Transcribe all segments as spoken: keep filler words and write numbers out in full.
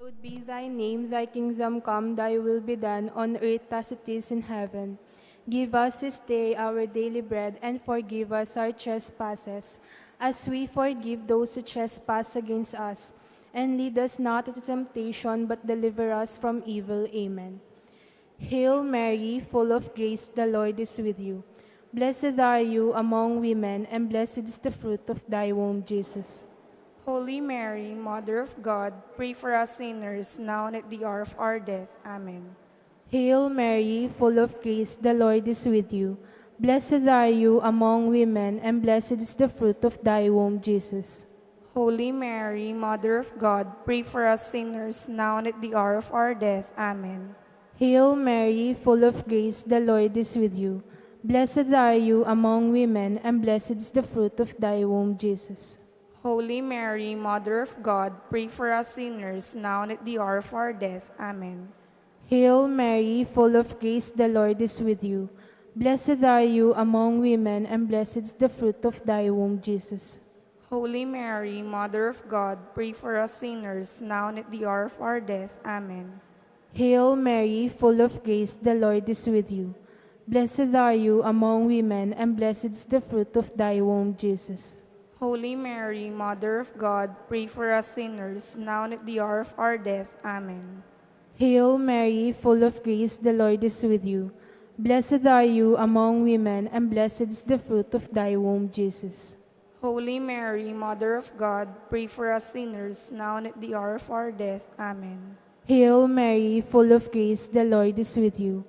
Hallowed be thy name, thy kingdom come, thy will be done on earth as it is in heaven. Give us this day our daily bread, and forgive us our trespasses, as we forgive those who trespass against us. And lead us not into temptation, but deliver us from evil. Amen. Hail Mary, full of grace, the Lord is with you. Blessed are you among women, and blessed is the fruit of thy womb, Jesus. Holy Mary, Mother of God, pray for us sinners, now and at the hour of our death. Amen. Hail Mary, full of grace, the Lord is with you. Blessed are you among women, and blessed is the fruit of thy womb, Jesus. Holy Mary, Mother of God, pray for us sinners, now and at the hour of our death. Amen. Hail Mary, full of grace, the Lord is with you. Blessed are you among women, and blessed is the fruit of thy womb, Jesus. Holy Mary, Mother of God, pray for us sinners, now and at the hour of our death. Amen. Hail Mary, full of grace, the Lord is with you. Blessed are you among women, and blessed is the fruit of thy womb, Jesus. Holy Mary, Mother of God, pray for us sinners, now and at the hour of our death. Amen. Hail Mary, full of grace, the Lord is with you. Blessed are you among women, and blessed is the fruit of thy womb, Jesus. Holy Mary, Mother of God, pray for us sinners, now and at the hour of our death. Amen. Hail Mary, full of grace, the Lord is with you. Blessed are you among women, and blessed is the fruit of thy womb, Jesus. Holy Mary, Mother of God, pray for us sinners, now and at the hour of our death. Amen. Hail Mary, full of grace, the Lord is with you.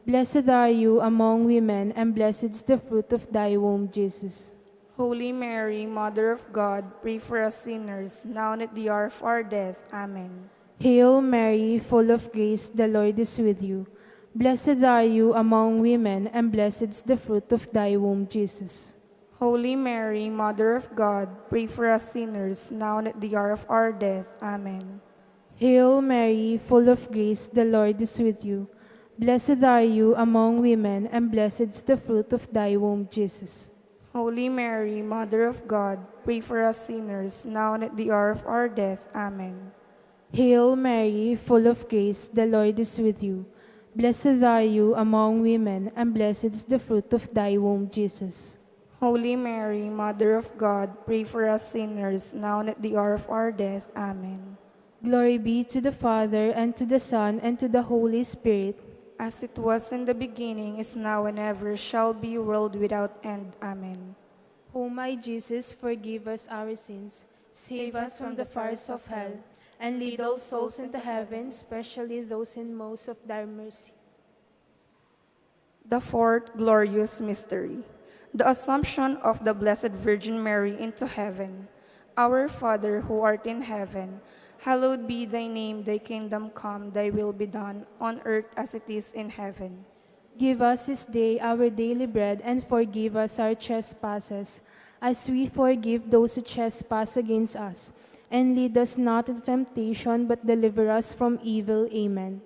Blessed are you among women, and blessed is the fruit of thy womb, Jesus. Holy Mary, Mother of God, pray for us sinners, now and at the hour of our death. Amen. Hail Mary, full of grace, the Lord is with you. Blessed are you among women, and blessed is the fruit of thy womb, Jesus. Holy Mary, Mother of God, pray for us sinners, now and at the hour of our death. Amen. Hail Mary, full of grace, the Lord is with you. Blessed are you among women, and blessed is the fruit of thy womb, Jesus. Holy Mary, Mother of God, pray for us sinners, now and at the hour of our death. Amen. Hail Mary, full of grace, the Lord is with you. Blessed are you among women, and blessed is the fruit of thy womb, Jesus. Holy Mary, Mother of God, pray for us sinners, now and at the hour of our death. Amen. Glory be to the Father, and to the Son, and to the Holy Spirit. As it was in the beginning, is now, and ever shall be, world without end. Amen. O my Jesus, forgive us our sins, save us from the fires of hell, and lead all souls into heaven, especially those in most of thy mercy. The fourth glorious mystery, the Assumption of the Blessed Virgin Mary into heaven. Our Father, who art in heaven, hallowed be thy name, thy kingdom come, thy will be done, on earth as it is in heaven. Give us this day our daily bread, and forgive us our trespasses, as we forgive those who trespass against us. And lead us not into temptation, but deliver us from evil. Amen.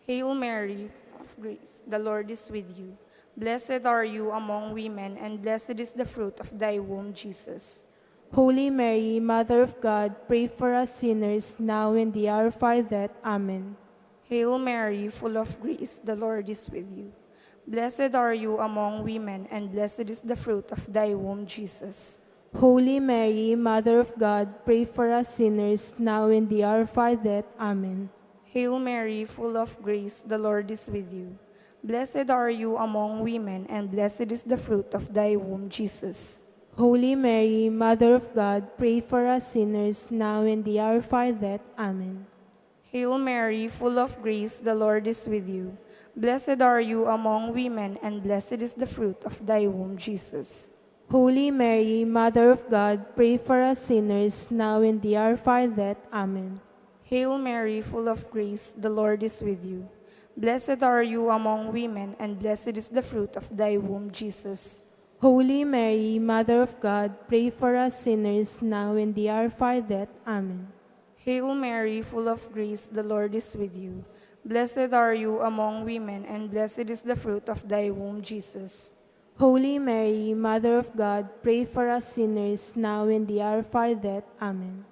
Hail Mary, full of grace, the Lord is with you. Blessed are you among women, and blessed is the fruit of thy womb, Jesus. Holy Mary, Mother of God, pray for us sinners, now and the hour of our death. Amen. Hail Mary, full of grace, the Lord is with you. Blessed are you among women, and blessed is the fruit of thy womb, Jesus. Holy Mary, Mother of God, pray for us sinners, now and the hour of our death. Amen. Hail Mary, full of grace, the Lord is with you. Blessed are you among women, and blessed is the fruit of thy womb, Jesus. Holy Mary, Mother of God, pray for us sinners, now and the hour of our death. Amen. Hail Mary, full of grace, the Lord is with you. Blessed are you among women, and blessed is the fruit of thy womb, Jesus. Holy Mary, Mother of God, pray for us sinners, now and the hour of our death. Amen. Hail Mary, full of grace, the Lord is with you. Blessed are you among women, and blessed is the fruit of thy womb, Jesus. Holy Mary, Mother of God, pray for us sinners, now and the hour of our death. Amen. Hail Mary, full of grace, the Lord is with you. Blessed are you among women, and blessed is the fruit of thy womb, Jesus. Holy Mary, Mother of God, pray for us sinners, now and the hour of our death. Amen.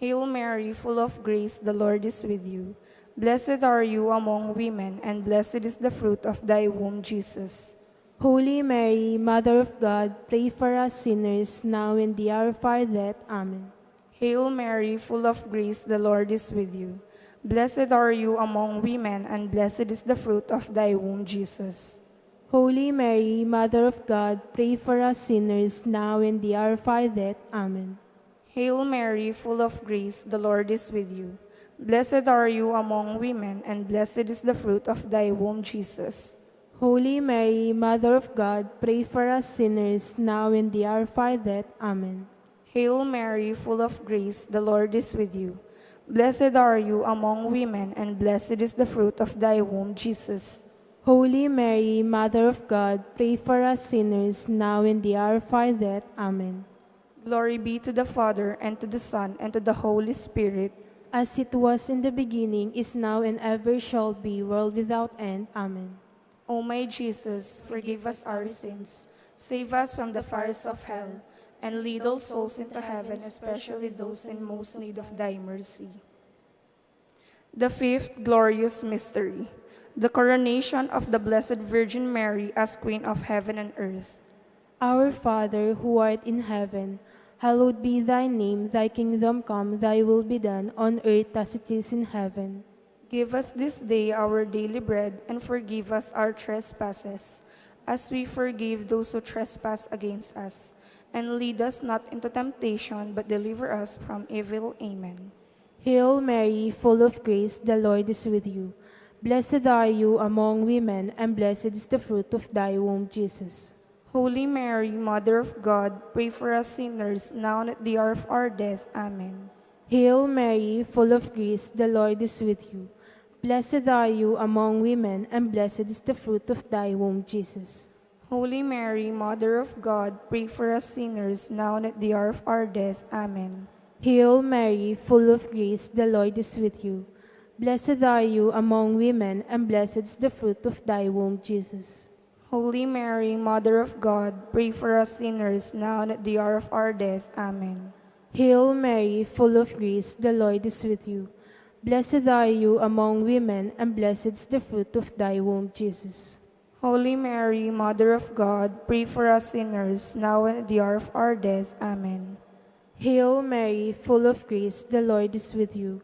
Hail Mary, full of grace, the Lord is with you. Blessed are you among women, and blessed is the fruit of thy womb, Jesus. Holy Mary, Mother of God, pray for us sinners, now and the hour of our death. Amen. Hail Mary, full of grace, the Lord is with you. Blessed are you among women, and blessed is the fruit of thy womb, Jesus. Holy Mary, Mother of God, pray for us sinners, now and the hour of our death. Amen. Hail Mary, full of grace, the Lord is with you. Blessed are you among women, and blessed is the fruit of thy womb, Jesus. Holy Mary, Mother of God, pray for us sinners, now and the hour of our death. Amen. Hail Mary, full of grace, the Lord is with you. Blessed are you among women, and blessed is the fruit of thy womb, Jesus. Holy Mary, Mother of God, pray for us sinners, now and the hour of our death. Amen. Glory be to the Father, and to the Son, and to the Holy Spirit. As it was in the beginning, is now, and ever shall be, world without end. Amen. O my Jesus, forgive us our sins, save us from the fires of hell, and lead all souls into heaven, especially those in most need of thy mercy. The fifth glorious mystery, the coronation of the Blessed Virgin Mary as Queen of heaven and earth. Our Father, who art in heaven, hallowed be thy name. Thy kingdom come, thy will be done, on earth as it is in heaven. Give us this day our daily bread, and forgive us our trespasses, as we forgive those who trespass against us. And lead us not into temptation, but deliver us from evil. Amen. Hail Mary, full of grace, the Lord is with you. Blessed are you among women, and blessed is the fruit of thy womb, Jesus. Holy Mary, Mother of God, pray for us sinners, now and at the hour of our death. Amen. Hail Mary, full of grace, the Lord is with you. Blessed are you among women, and blessed is the fruit of thy womb, Jesus. Holy Mary, Mother of God, pray for us sinners, now and at the hour of our death. Amen. Hail Mary, full of grace, the Lord is with you. Blessed are you among women, and blessed is the fruit of thy womb, Jesus. Holy Mary, Mother of God, pray for us sinners, now and at the hour of our death. Amen. Hail Mary, full of grace, the Lord is with you. Blessed are you among women, and blessed is the fruit of thy womb, Jesus. Holy Mary, Mother of God, pray for us sinners, now and at the hour of our death. Amen. Hail Mary, full of grace, the Lord is with you.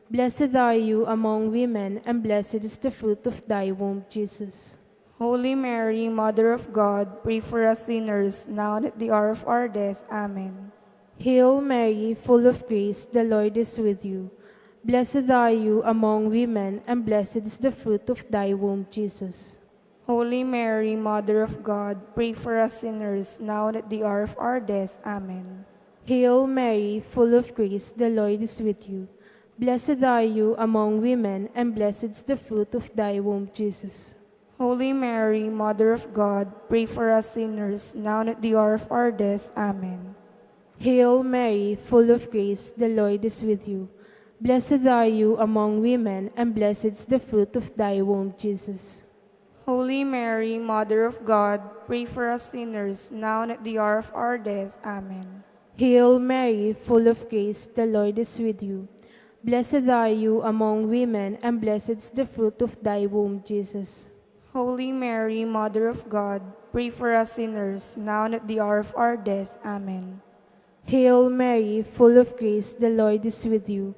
Blessed are you among women, and blessed is the fruit of thy womb, Jesus. Holy Mary, Mother of God, pray for us sinners, now and at the hour of our death. Amen. Hail Mary, full of grace, the Lord is with you. Blessed are you among women, and blessed is the fruit of thy womb, Jesus. Holy Mary, Mother of God, pray for us sinners, now and at the hour of our death. Amen. Hail Mary, full of grace, the Lord is with you. Blessed are you among women, and blessed is the fruit of thy womb, Jesus. Holy Mary, Mother of God, pray for us sinners, now and at the hour of our death. Amen. Hail Mary, full of grace, the Lord is with you. Blessed are you among women, and blessed is the fruit of thy womb, Jesus. Holy Mary, Mother of God, pray for us sinners, now and at the hour of our death. Amen. Hail Mary, full of grace, the Lord is with you. Blessed are you among women, and blessed is the fruit of thy womb, Jesus. Holy Mary, Mother of God, pray for us sinners, now and at the hour of our death. Amen. Hail Mary, full of grace, the Lord is with you.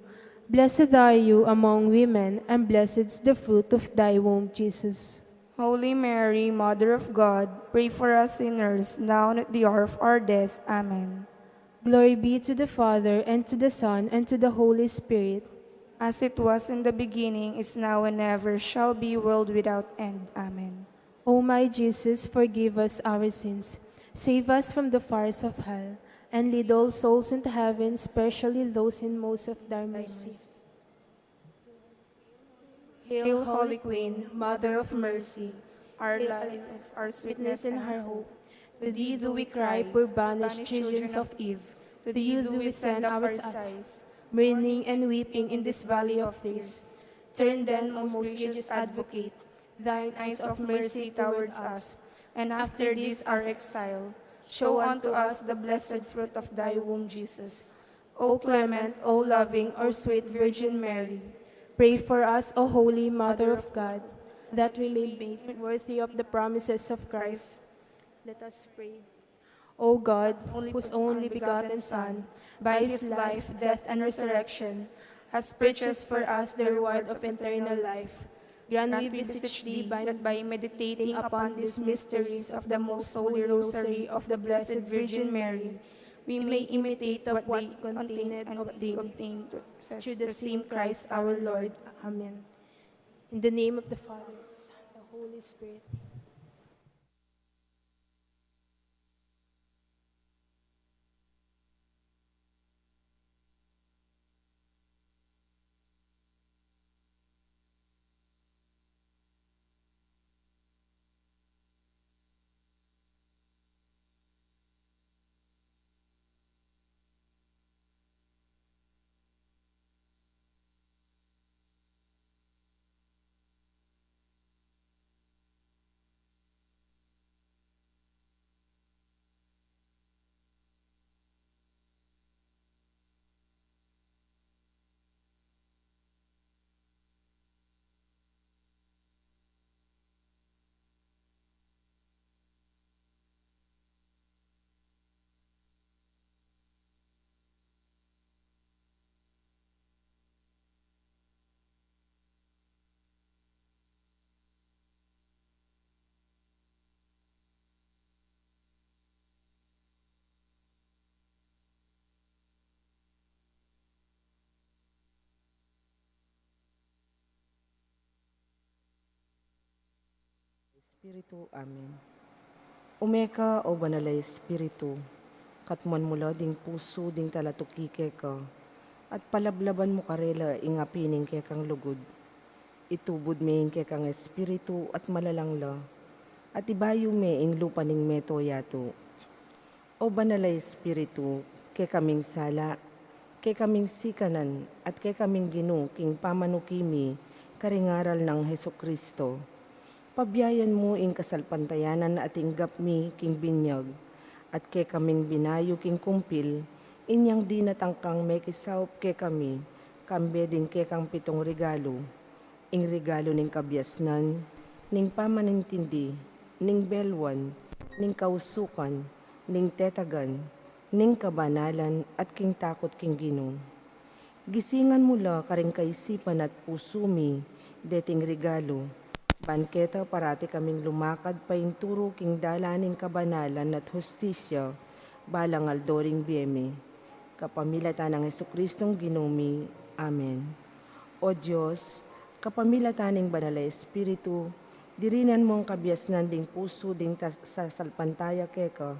Blessed are you among women, and blessed is the fruit of thy womb, Jesus. Holy Mary, Mother of God, pray for us sinners, now and at the hour of our death. Amen. Glory be to the Father, and to the Son, and to the Holy Spirit. As it was in the beginning, is now, and ever shall be, world without end. Amen. O my Jesus, forgive us our sins, save us from the fires of hell, and lead all souls into heaven, especially those in most of thy mercy. Hail, Holy Queen, Mother of Mercy, our life, our sweetness, and our hope. To thee do we cry, poor banished children of Eve. To thee do we send our sighs, mourning and weeping in this valley of tears. Turn then, O most gracious Advocate, thine eyes of mercy towards us, and after this our exile, show unto us the blessed fruit of thy womb, Jesus. O clement, O loving, O sweet Virgin Mary, pray for us, O Holy Mother of God, that we may be made worthy of the promises of Christ. Let us pray. O God, whose only begotten Son, by his life, death, and resurrection, has purchased for us the reward of eternal life, grant, we beseech thee, that by meditating upon these mysteries of the most holy rosary of the Blessed Virgin Mary, we may imitate what they contained and obtain through the same Christ our Lord. Amen. In the name of the Father, the Son, the Holy Spirit. Espiritu. Amen. Ume ka, O Banal a Espiritu, katmuan mu la ding pusu ding talatuki keka, at palablaban mu karela ing api ning kekang lugud. Itubud me ing kekang espiritu at malalang la, at ibayu me ing lupa ning meto yatu. O Banal a Espiritu, kekaming sala, kekaming sikanan, at kekaming Ginu king pamanuki mi karing aral nang Jesucristo. Pabiayan mu ing kasalpantayanan a tinggap mi king binyag, at kekaming binayu king kumpil inyang dinatang kang mekisaup kekami, kambe ding kekang pitung regalu, ing regalu ning kabiasnan, ning pamanintindi, ning belwan, ning kausukan, ning tetagan, ning kabanalan, at king takut king Ginu. Gisingan mu la karing kaisipan at pusu mi deting regalu, ban keta parati kaming lumakad painturu king dalan ning kabanalan at hustisya, balang aldo ring bie mi. Kapamilatan nang Jesucristong Ginu mi. Amen. O Dios, kapamilatan ning Banal a Espiritu, dirinan mu ing kabiasnan ding pusu ding ta-, sasalpantaya keka.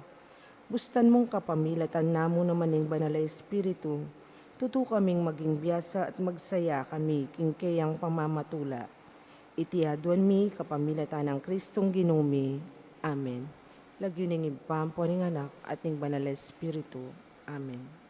Bustan mung kapamilatan na mu naman ning Banal a Espiritu, tutu kaming maging biasa at magsaya kami king keyang pamamatula. Iti aduan mi kapamilatan nang Kristong Ginu mi. Amen. Lagyu ning Ibpa, ampo ning Anak, at ning Banal a Espiritu. Amen.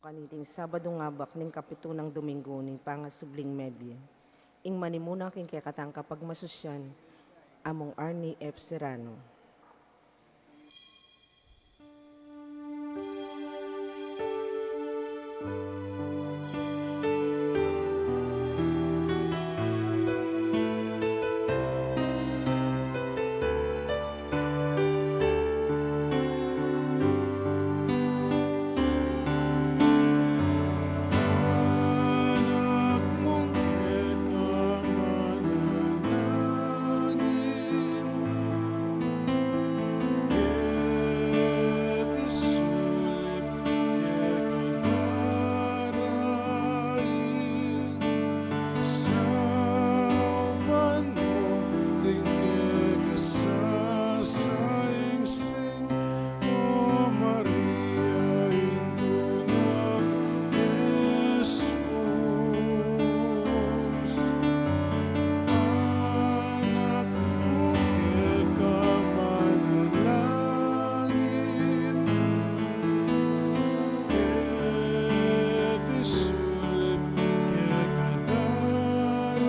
Kaniting Sabadung abak ning kapitu nang Domingo ning pangasubling mebie. Ing manimuna king kekatang kapagmasusyan, Among Arnie F. Serrano. Anak mung keka manalangin, keti sulip keka darain, saupan mu ring keka sasaingsing, O Maria, Indu nang Jesus. Anak mung keka manalangin, keti sulip keka darain,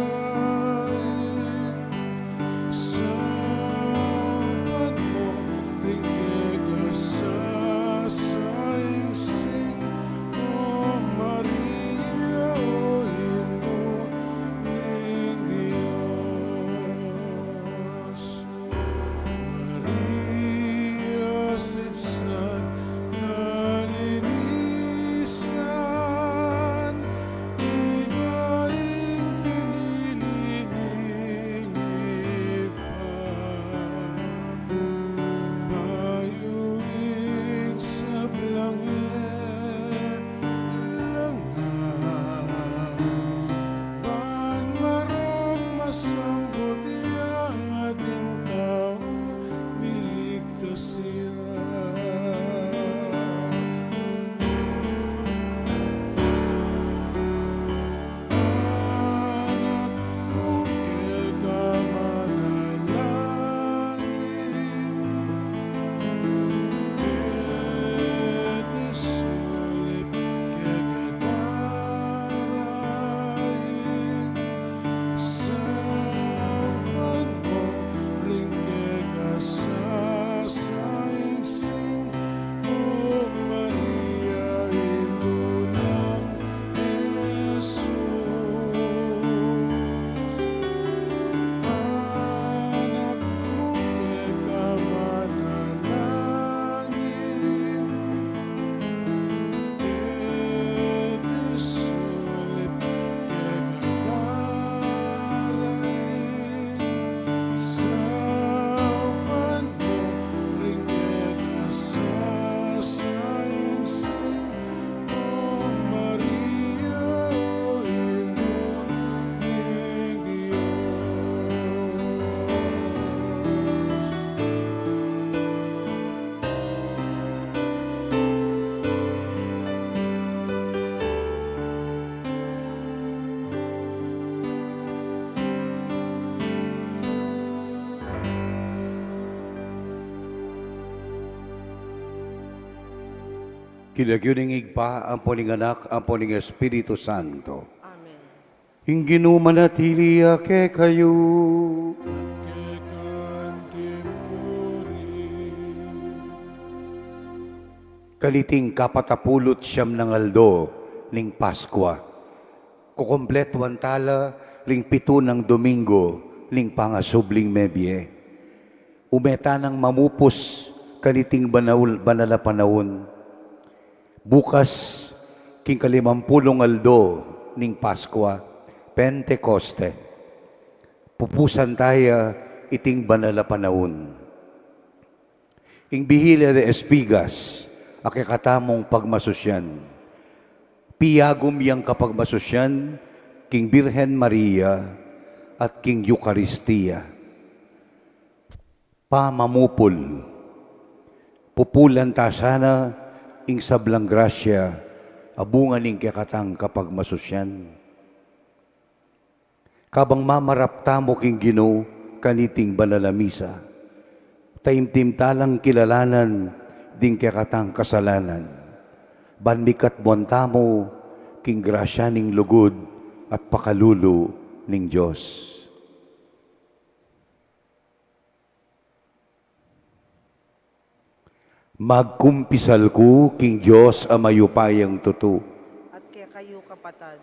saupan mu ring keka sasaingsing, O Maria, o Indu ning Dios. Maria, sitsat kalinisan, ika ing pinili ning Ibpa, bayu ing sablang lelangan, ban marok masambut ya ding tau miligtas ya. Anak mung keka manalangin, keti sulip keka darain, saupan mu ring keka sasaingsing, O Maria, Indu nang Jesus. Anak mung keka manalangin, keti sulip keka darain, saupan mu ring keka sasaingsing, O Maria, o Indu ning Dios. King lagyu ning Ibpa, ampo ning Anak, ampo ning Espiritu Santo. Amen. Ing Ginu manatili ya kekayu. At keka mu rin. Kaniting kapatapulu't siam nang aldo ning Paskua, kukumpletuan tala ring pitu nang Domingo ning pangasubling mebie. Ume tanang mamupus kaniting banaul, banal a panaun. Bukas, king kalimampulung aldo ning Paskua, Pentekoste, pupusan taya iting banal a panaun. Ing Vigilia de Espigas a kekatamung pagmasusyan, piyagum yang kapagmasusyan king Birhen Maria at king Eukaristia. Pamamupul. Pupulan ta sana ing sablang grasya a bunga ning kekatang kapagmasusyan. Kabang mamarap tamu king Ginu kaniting banal a misa, taimtim talang kilalanan ding kekatang kasalanan, Ban mikatmuan tamu king grasya ning lugud at pakalulu ning Dios. Magkumpisal ku king Dios a mayupayang tutu. At kekayu, kapatad,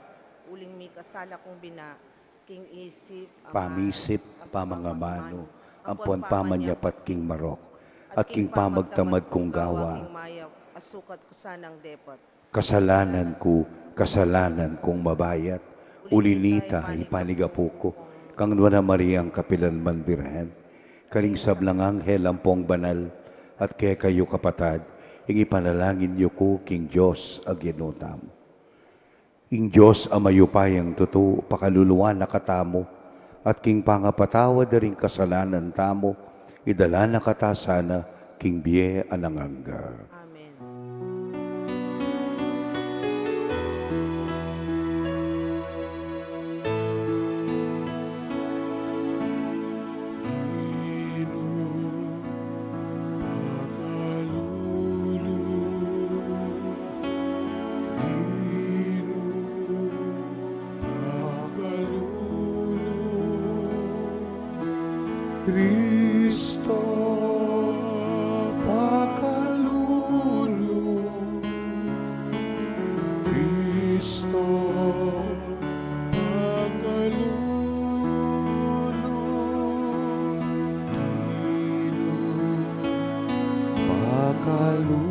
uling mikasala kung bina, king isip, pamisip, aman, pamanganu, ampon pamanyapat king marok, at king pamagtamad kung gawa, king mayap a sukat ku sanang depat. Kasalanan ku, kasalanan kung mabayat. Uli nita, ipanigapu ku kang Nuan a Mariang kapilanman Birhen, karing sablang anghel ampong banal, at kekayu, kapatad, ing ipanalangin yu ku king Dios a Ginu tamu. Ing Dios a mayupayang tutu, pakaluluan na katamu, at king pangapatawad da ring kasalanan tamu, idala na kata sana king bie alang angga. Amen. Kristo, pakalulu. Kristo, pakalulu. Ginu, pakalulu.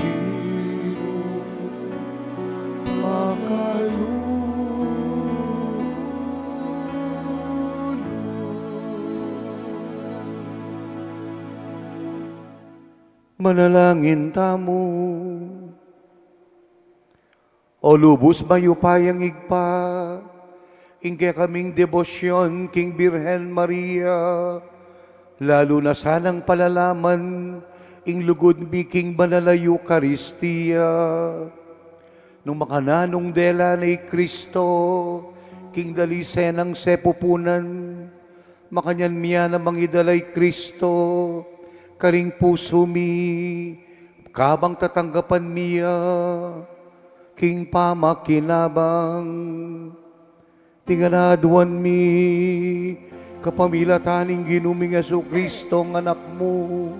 Ginu, pakalulu. Manalangin tamu. O lubus mayupayang Ibpa, ing kekaming debosyon king Birhen Maria, lalu na sanang palalaman ing lugud mi king banal a Eukaristia. Nung makananung dela ne i Kristo king dalisenan a sepupunan, makanyan mi namang idala i Kristo karing pusu mi, kabang tatanggapan mi ya king pamakinabang. Ing aduan mi, kapamilatan ning Ginu ming Jesucristo, ing Anak mu,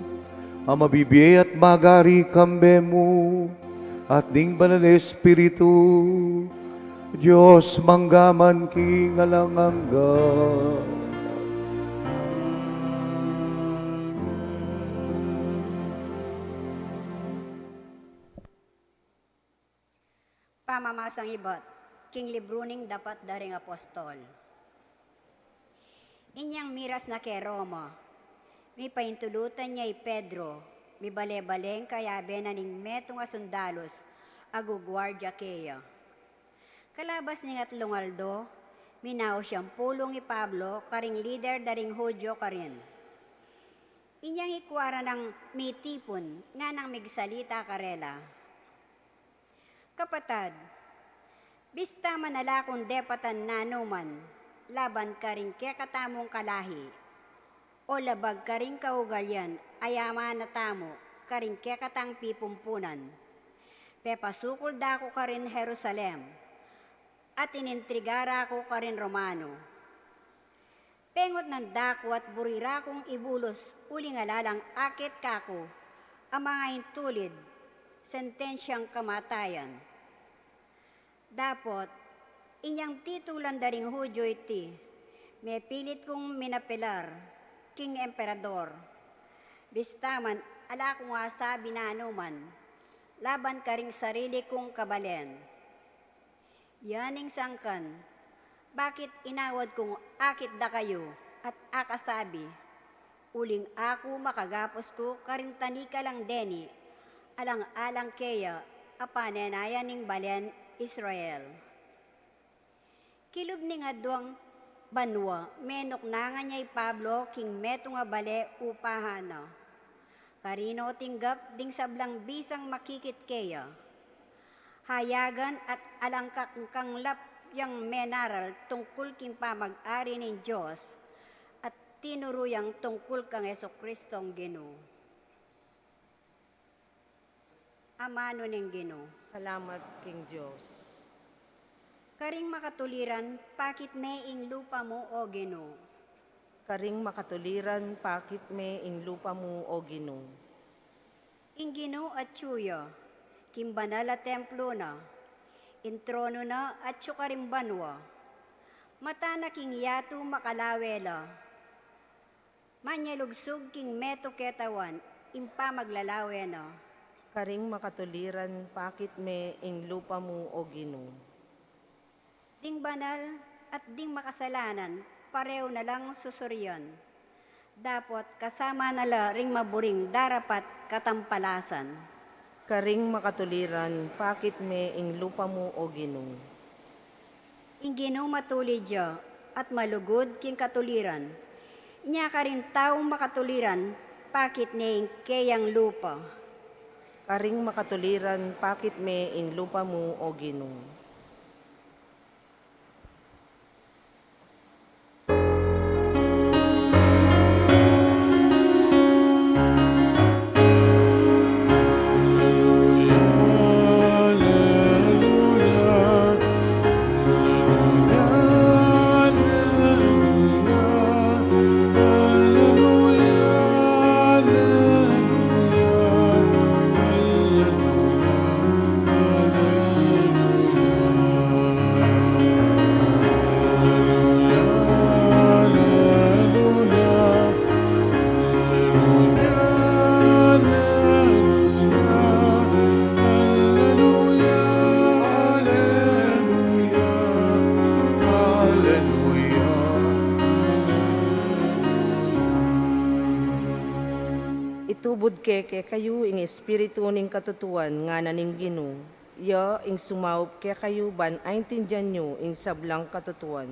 a mabibie at magari kambe mu, at ning Banal Espiritu, Dios mangga man king alang angga. Pamamasang ibat king libru ning Dapat da ring Apostol. Inyang miras na ke Roma, mipaintulutan ya i Pedro, mibale-bale ing kayabe na ning metung a sundalus a guguardia keya. Kalabas ning atlung aldo, minaus yang pulung i Pablo karing lider da ring Judio karin. Inyang ikua ra nang mitipun, nganang migsalita karela. Kapatad, bista man ala kung depatan nanuman laban karing kekatamung kalahi, o labag karing kaugalian a yaman na tamu karing kekatang pipumpunan, pepasukul da ku karin Jerusalem, at inintriga ra ku karin Romano. Pengut nang daku at buri ra kung ibulus uling ala lang akit kaku a mangaintulid sentensiang kamatayan. Dapot, inyang titulan da ring Judio iti, mepilit kung minapelar king emperador. Bista man ala kung asabi nanuman laban karing sarili kung kabalen. Yan ing sangkan bakit inawad kung akit da kayu at akasabi, uling aku makagapus ku karing tanikalang deni alang-alang keya a panenayan ning balen Israel. Kilub ning aduang banua, menuknangan ya i Pablo king metung a bale upahan na. Karin no tinggap ding sablang bisang makikit keya. Hayagan at alang kangkang lap yang menaral tungkul king pamag-ari ning Dios at tinuru yang tungkul kang Jesucristong Ginu. Amanu ning Ginu. Salamat king Dios. Karing makatuliran, pakit me ing lupa mu, O Ginu. Karing makatuliran, pakit me ing lupa mu, O Ginu. Ing Ginu atyu ya king banal a templo na, ing tronu na atyu karing banua. Mata na king yatu makalawe la, manyalugsug king metung ketawan ing pamaglalawe na. Karing makatuliran, pakit me ing lupa mu, O Ginu. Ding banal at ding makasalanan, pareu na lang susurian. Dapot kasama na la ring maburing darapat katampalasan. Karing makatuliran, pakit me ing lupa mu, O Ginu. Ing Ginu matulid ya at malugud king katuliran. Inya karing taung makatuliran, pakit ne ing keyang lupa. Karing makatuliran, pakit me ing lupa mu, O Ginu. Itubud ke kekayu ing Espiritu ning katutuan, ngana ning Ginu. Ya ing sumaup kekayu ban aintindian yu ing sablang katutuan.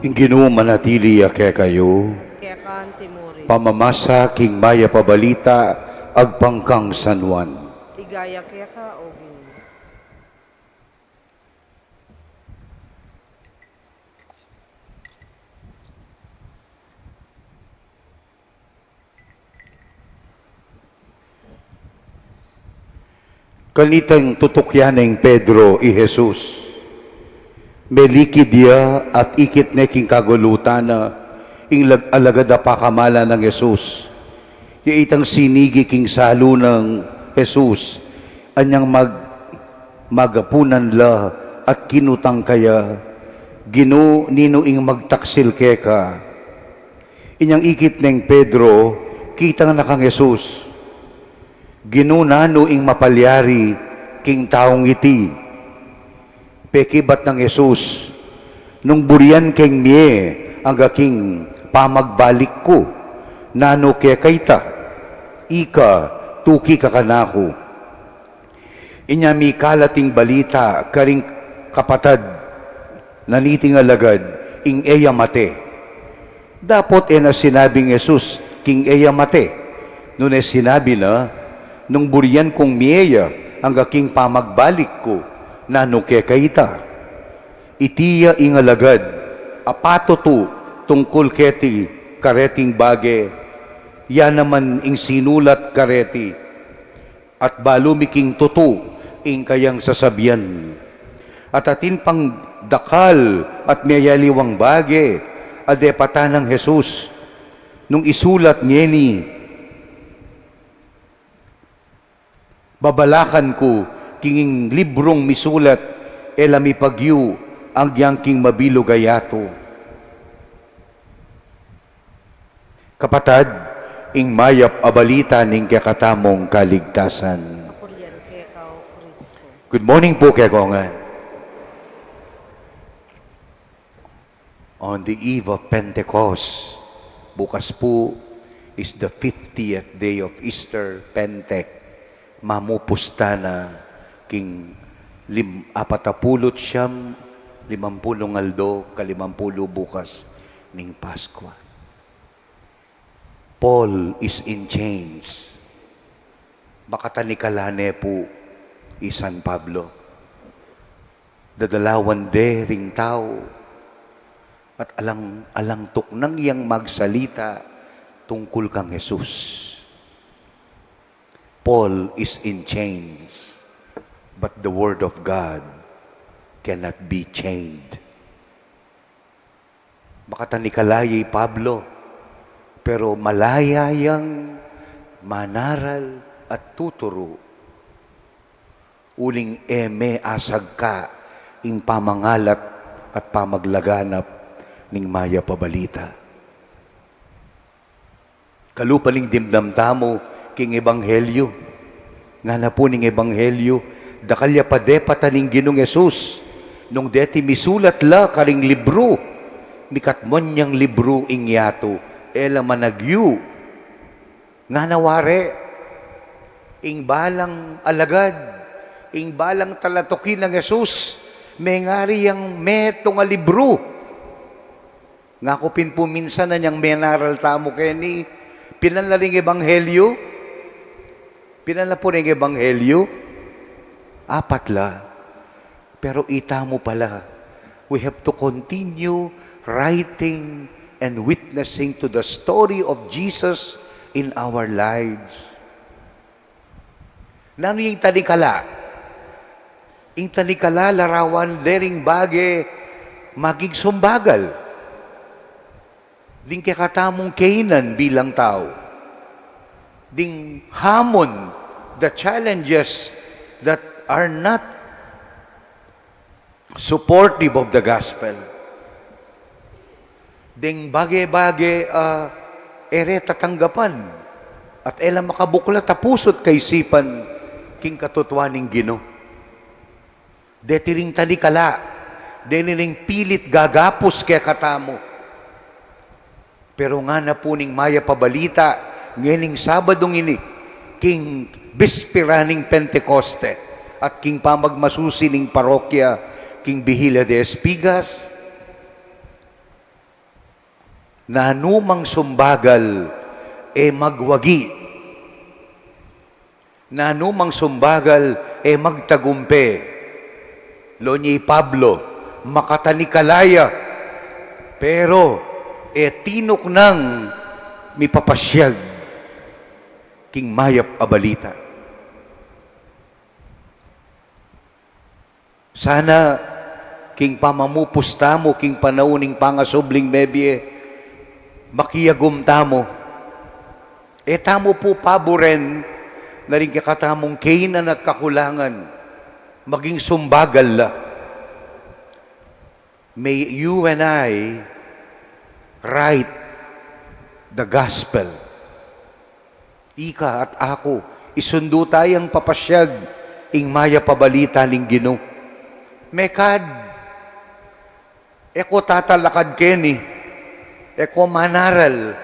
Ing Ginu manatili ya kekayu. Keka antimurin. Pamamasa king mayap a balita agpang kang San Juan. Ligaya keka, O Ginu. Kanitang tutukyan neng Pedro i Jesus, melikid ya at ikit ne king kagulutan na ing lag-, alagad a pakamalan nang Jesus. Ya itang sinigi king salu nang Jesus, anyang mag-, magapunan la at kinutang kaya, "Ginu, ninu ing magtaksil keka?" Inyang ikit neng Pedro, kitang na kang Jesus, "Ginu, nanu ing mapalyari king taung iti?" Pekibat nang Jesus, "Nung burian keng mie angga king pamagbalik ku, nanu keka ita? Ika, tuki ka kanaku." Inya mikalat ing balita karing kapatad na niting alagad ing e ya mate. Dapot e na sinabi nang Jesus king e ya mate, nune sinabi na, "Nung burian kung mie ya angga king pamagbalik ku, nanu keka ita?" Iti ya ing alagad a patutu tungkul keti kareting bage, ya naman ing sinulat kareti. At balu mi king tutu ing kayang sasabian. At atin pang dakal at meyaliwang bage a depatan nang Jesus, nung isulat ngeni, "Babalakan ku king ing librung misulat, e la mipagyu agyang king mabilug a yatu." Kapatad, ing mayap a balita ning kekatamung kaligtasan. Kapurian keka, O Kristo. Good morning pu kekongan. On the eve of Pentecost, bukas pu is the fiftieth day of Easter, Pente. Mamupusta na king lim-, apatapulu't siyam Limampulung aldo, kalimampulu bukas ning Paskwa. Paul is in chains. Makatanikala ne pu i San Pablo. Dadalawan de ring tau at alang, alang tuknang yang magsalita tungkul kang Jesus. Paul is in chains, but the word of God cannot be chained. Makatanikala ya i Pablo, pero malaya yang manaral at tuturu. Uling e me asagka ing pamangalat at pamaglaganap ning Mayap a Balita. Kalupa ning dimdam tamu king ebanghelyu. Ngana pu ning ebanghelyu, dakal ya padepatan ning Ginung Jesus. Nung deti misulat la karing libru, mikatmuan yang libru ing yatu, e la managyu. Ngana wari, ing balang alagad, ing balang talatuki nang Jesus, mengari yang metung a libru. Ngaku pin pu minsan anyang menaral tamu keni, pilan la ring ebanghelyu? Pilan la pu ring ebanghelyu? Apat la. Pero itamu pala, we have to continue writing and witnessing to the story of Jesus in our lives. Nanu ing tanikala? Ing tanikala larawan de ring bage maging sumbagal ding kekatamung kainan bilang tau. Ding hamon, the challenges that are not supportive of the gospel. Ding bage-bage, ah, e re tatanggapan at e la makabuklat a pusu't kaisipan king katutuan ning Ginu. Deti ring tanikala, deni ring pilit gagapus kekatamu. Pero ngana pu ning Mayap a Balita, ngening Sabadung ini, king bispera ning Pentekoste, at king pamagmasusi ning parokya, king Vigilia de Espigas, nanu mang sumbagal e magwagi. Nanu mang sumbagal e magtagumpe. Lawen ya i Pablo, makatanikala ya, pero e tinuknang mipapasyag king Mayap a Balita. Sana king pamamupus tamu king panaun ning pangasubling mebie, makiagum tamu. E tamu pu paburen na ring kekatamung kainan at kakulangan maging sumbagal la. May you and I write the gospel. Ika at aku, isundu tayang papasyag ing Mayap a Balita ning Ginu. Mekad, e ko tatalakad keni, e ko manaral,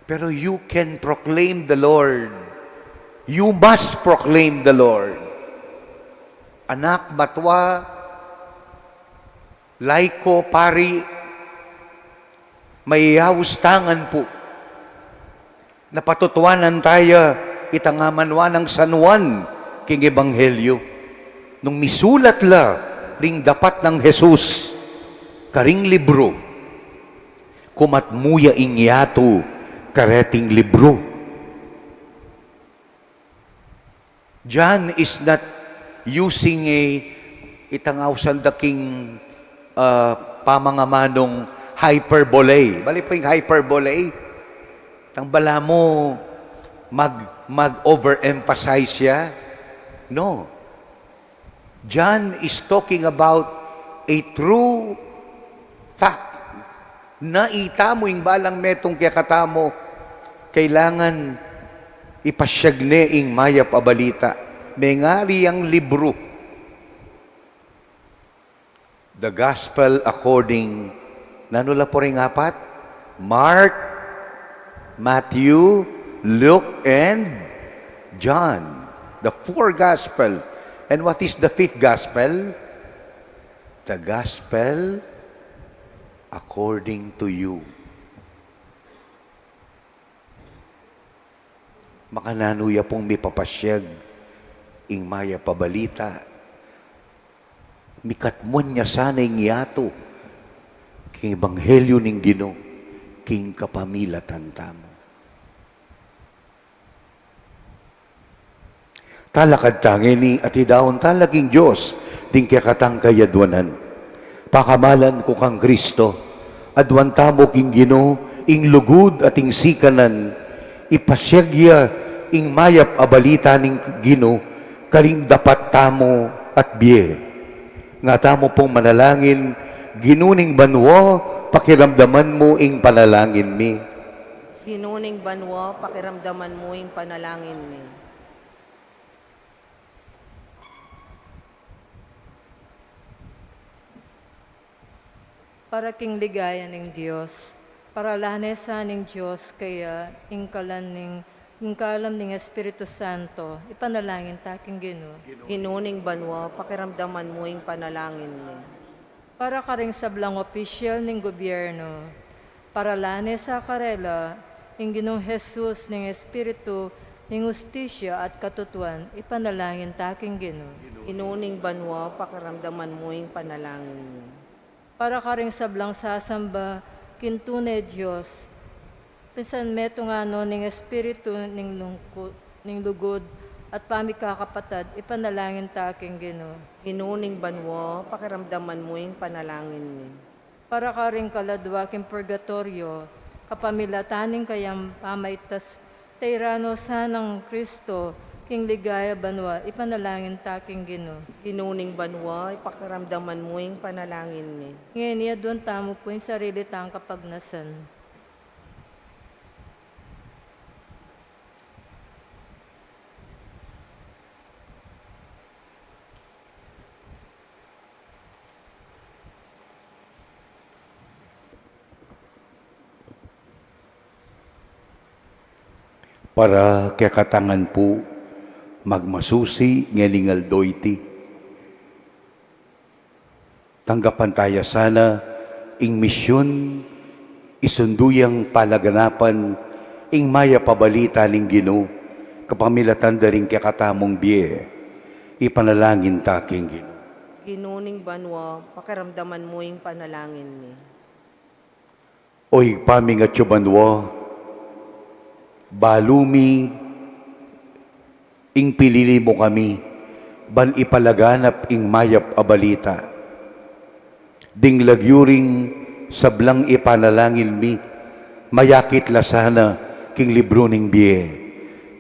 pero you can proclaim the Lord. You must proclaim the Lord. Anak, matwa, laiko, pari, mayayaus tangan pu na patutuanan taya itang amanwa nang San Juan king Ebanghelyo. Nung misulat la ring dapat nang Jesus karing libru, kumatmu ya ing yatu kareting libru. John is not using a, itang ausan da king, ah, pamangamanung hyperbole. Bale pu ing hyperbole? Tang balamu mag, mag-overemphasize ya? No. John is talking about a true fact. Na itamu ing balang metung kekatamu, kailangan ipasyag ne ing Mayap a Balita. Mengari yang libru. The Gospel according, nanu la pu ring apat? Mark, Matthew, Luke, and John. The four Gospels. And what is the fifth Gospel? The Gospel according to you. Makananu ya pung mipapasyag ing mayap a balita, mikatmuan ya sana ing yatu king ebanghelyu ning Ginu, king kapamilatan tamu. Talakad ta ngeni at idaun ta la king Dios ding kekatang kayadwanan. Pakamalan ku kang Kristo, aduan tamu king Ginu ing lugud at ing sikanan, ipasyag ya ing mayap a balita ning Ginu karing dapat tamu at bie. Nga tamu pung manalangin, Ginu ning banua, pakiramdaman mu ing panalangin mi. Ginu ning banua, pakiramdaman mu ing panalangin mi. Para king ligaya ning Dios, paralane sa ning Dios kaya ing kalam ning, ing kalam ning Espiritu Santo, ipanalangin ta king Ginu. Ginu ning banua, pakiramdaman mu ing panalangin mi. Para karing sablang opisyal ning gobyerno, paralane sa karela ing Ginung Jesus ning Espiritu ning hustisya at katutuan, ipanalangin ta king Ginu. Ginu ning banua, pakiramdaman mu ing panalangin mi. Para karing sablang sasamba king tune Dios, pinsan metung no ning espiritu ning lungku-, ning lugud at pamikakapatad, ipanalangin ta king Ginu. Ginu ning banua, pakiramdaman mu ing panalangin mi. Para karing kaladwa king purgatoryo, kapamilatan ning kayang pamaitas, tairan no sanang Kristo king ligaya banua, ipanalangin ta king Ginu. Ginu ning banua, ipakiramdaman mu ing panalangin mi. Ngeni aduan tamu pu ing sarili tang kapagnasan. Para kekatang ngan pu, magmasusi ngening aldo iti. Tanggapan ta ya sana ing misyun, isundu yang palaganapan ing mayap a balita ning Ginu, kapamilatan da ring kekatamung bie, ipanalangin ta king Ginu. Ginu ning banua, pakiramdaman mu ing panalangin mi. O Ibpa ming atsu banua, balu mi ing pinili mu kami ban ipalaganap ing mayap a balita. Ding lagyu ring sablang ipanalangin mi, mayakit la sana king libru ning bie,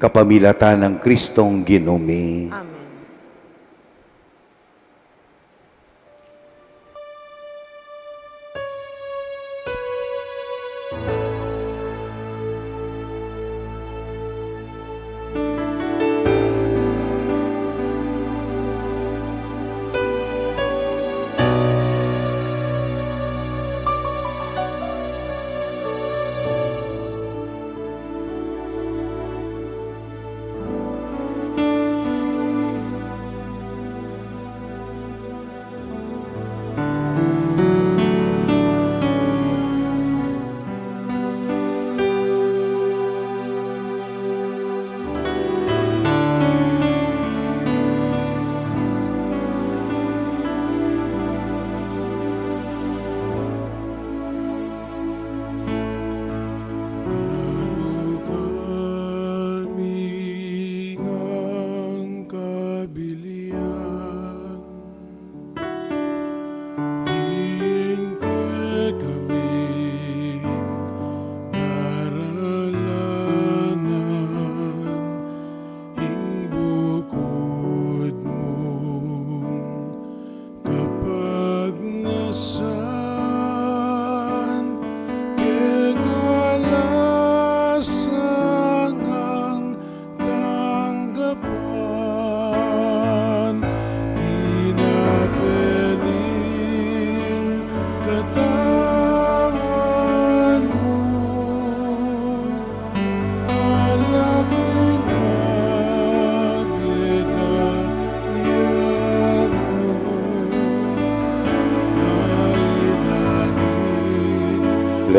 kapamilatan nang Kristong Ginu mi. Amen.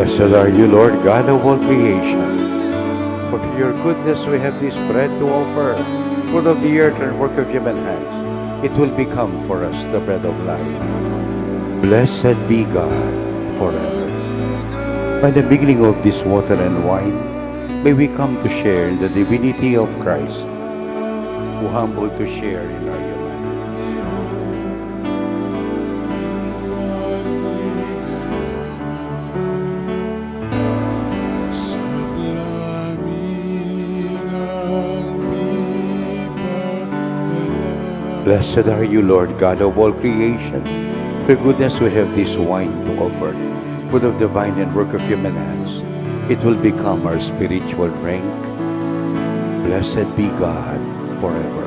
Blessed are you, Lord God of all creation. For through your goodness we have this bread to offer, fruit of the earth and work of human hands. It will become for us the bread of life. Blessed be God forever. By the mingling of this water and wine, may we come to share in the divinity of Christ, who humbled to share in our humanity. Blessed are you, Lord God of all creation. For goodness we have this wine to offer, fruit of the vine and work of human hands. It will become our spiritual drink. Blessed be God forever.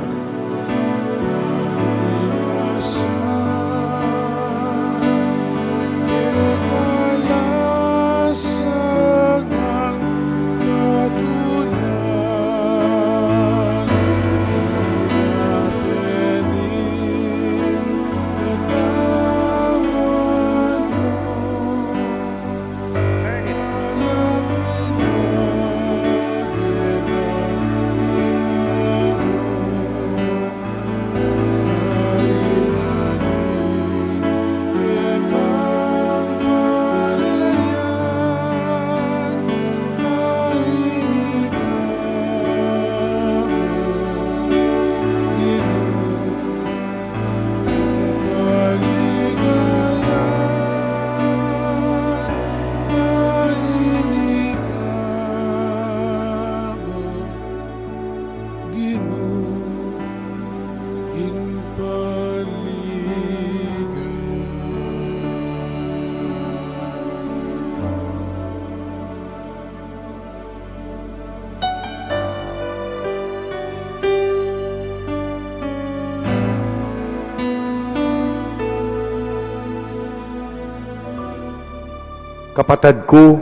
Kapatad ku,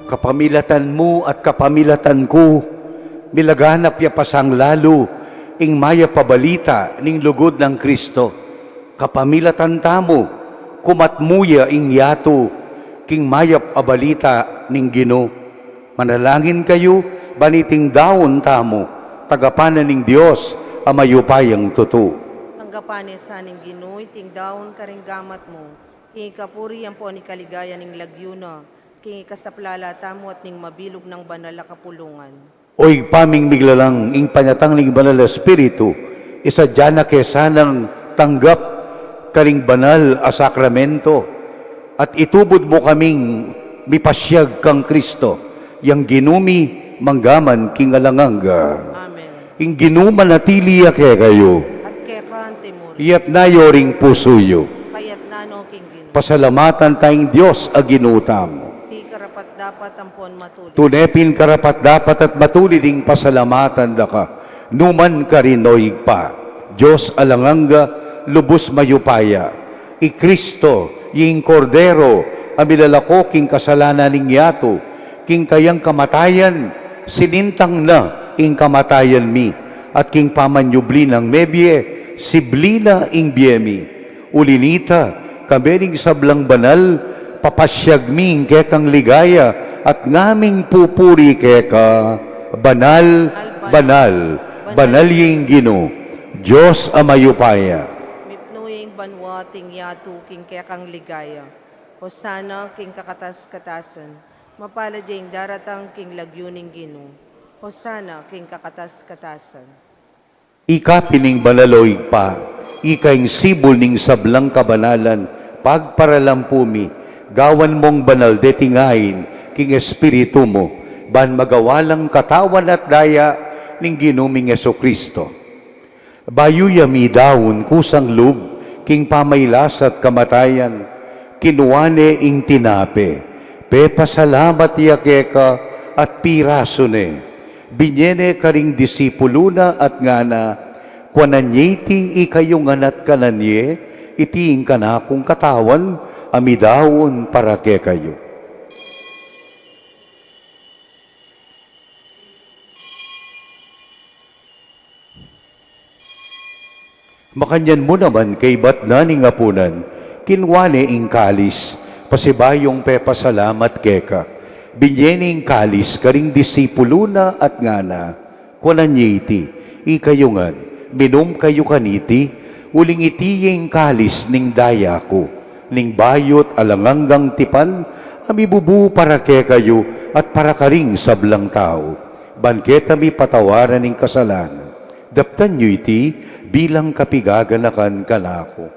kapamilatan mu at kapamilatan ku, milaganap ya pa sang lalu ing mayap a balita ning lugud nang Kristo. Kapamilatan tamu, kumatmu ya ing yatu king mayap a balita ning Ginu. Manalangin kayu, ban iting daun tamu, tagapan na ning Dios a mayupayang tutu. Tanggapan ne sa ning Ginu iting daun karing gamat mu, king ikapuri ampon ikaligaya ning lagyu na, king ikasaplala tamu at ning mabilug nang banal a kapulungan. O Ibpa ming miglalang, ing panyatang ning Banal a Espiritu, isadya na ke sanang tanggap karing banal a sakramento, at itubud mu kaming mipasyag kang Kristo, yang Ginu mi manggaman king alang angga. Amen. Ing Ginu manatili ya kekayu. At keka mu rin. Iyatas yu ring pusu yu. Paiyatas no king Ginu. Pasalamatan tang Dios a Ginu tamu. Di karapat-dapat ampon matulid. Tune pin karapat-dapat at matulid ing pasalamatan da ka, nukarin man, o Ibpa, Dios alang angga, lubus mayupaya. I Kristo, ing Kordero a milalako king kasalanan ning yatu, king kayang kamatayan, sinintang na ing kamatayan mi, at king pamanyubli nang mebie, sibli na ing bie mi. Uli nita, kami ring sablang banal, papasyag mi ing kekang ligaya, at ngaming pupuri keka, banal, banal, banal ya ing Ginu, Dios a mayupaya. Mipnu ya ing banua at ing yatu king kekang ligaya. Hosana king kakatas-katasan. Mapalad ya ing daratang king lagyu ning Ginu. Hosana king kakatas-katasan. Ika pin ing banal, o Ibpa, ika ing sibul ning sablang kabanalan, pagparalan pu mi, gawan mung banal deting ain king Espiritu mu, ban magawa lang katawan at daya ning Ginu ming Jesucristo. Bayu ya midaun kusang lub king pamailas at kamatayan, kinua ne ing tinape, pepasalamat ya keka at pirasu ne. Binie ne karing disipulu na at ngana, kuanan ye iti ikayu ngan at kanan ye, iti ing kanakung katawan a midaun para kekayu. Makanyan mu naman kaibat na ning apunan, kinua ne ing kalis, Pasibayung pepasalamat keka, binye ne ing kalis karing disipulu na at ngana: Kuanan ye iti, ikayu ngan, minum kayu kaniti, uling iti ye ing kalis ning daya ku, ning bayu't alang anggang tipan, a mibubu para kekayu at para karing sablang tau, ban keta mipatawaran ing kasalanan. Daptan yu iti bilang kapigaganakan kanaku.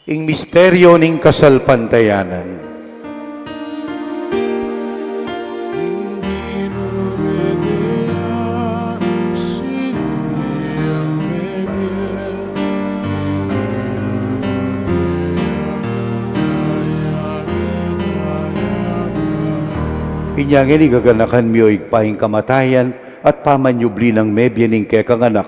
Ing misteryo ning kasalpantayanan. Inya ngeni gaganakan mi, o Ibpa, ing kamatayan at pamanyubli nang mebie ning kekang Anak,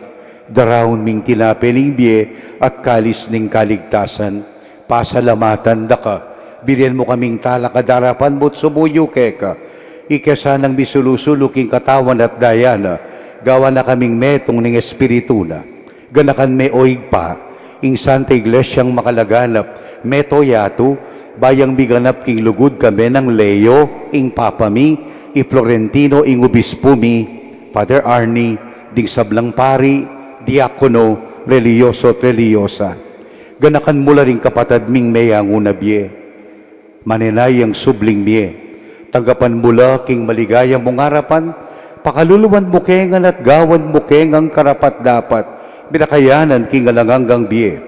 daraun ming tinape ning bie at kalis ning kaligtasan. Pasalamatan da ka, birian mu kaming talakad king arapan mu't sumuyu keka. Ika sanang misulu-sulu king katawan at daya na, gawan na kaming metung ning Espiritu na. Ganakan me, o Ibpa, ing Santa Iglesiang makalaganap, meto yatu, ban miganap king lugud kami nang Leo, ing Papa mi, i Florentino, ing Obispu mi, Father Arnie, ding sablang pari, diakono, relihiyoso at relihiyosa. Ganakan mu la ring kapatad ming meyangu na bie. Manenaya ing subling mie. Tanggapan mu la king maligaya mung arapan, pakaluluan mu ke ngan at gawan mu ke ngang karapat-dapat, minakayanan king alang anggang bie.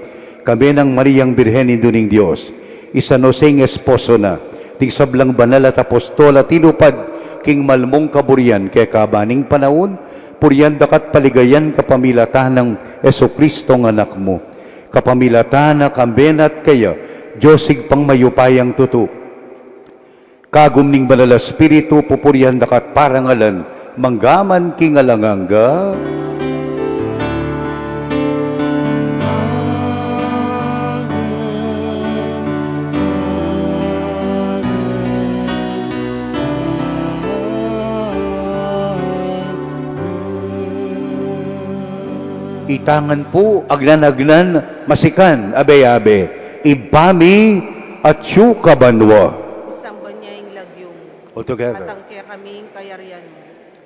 Kami nang Mariang Birhen, Indu ning Dios, i San Jose ing esposo na, ding sablang banal at apostol a tinupad king mal mung kaburian keka abang ning panaun, purian da ka't paligayan kapamilatan nang Jesucristong Anak mu. Kapamilatan na, kambe na at keya, Dios Ibpang mayupayang tutu. Kagum ning Banal a Espiritu, pupurian da ka't parangalan, mangga man king alang angga. Amen. Amen. Itangan pu, agnan-agnan, masikan, abe-abe. Ibpa mi, atsu ka banua. Misamban ya ing lagyu mu. All together. Datang kekami ing kayarian mu.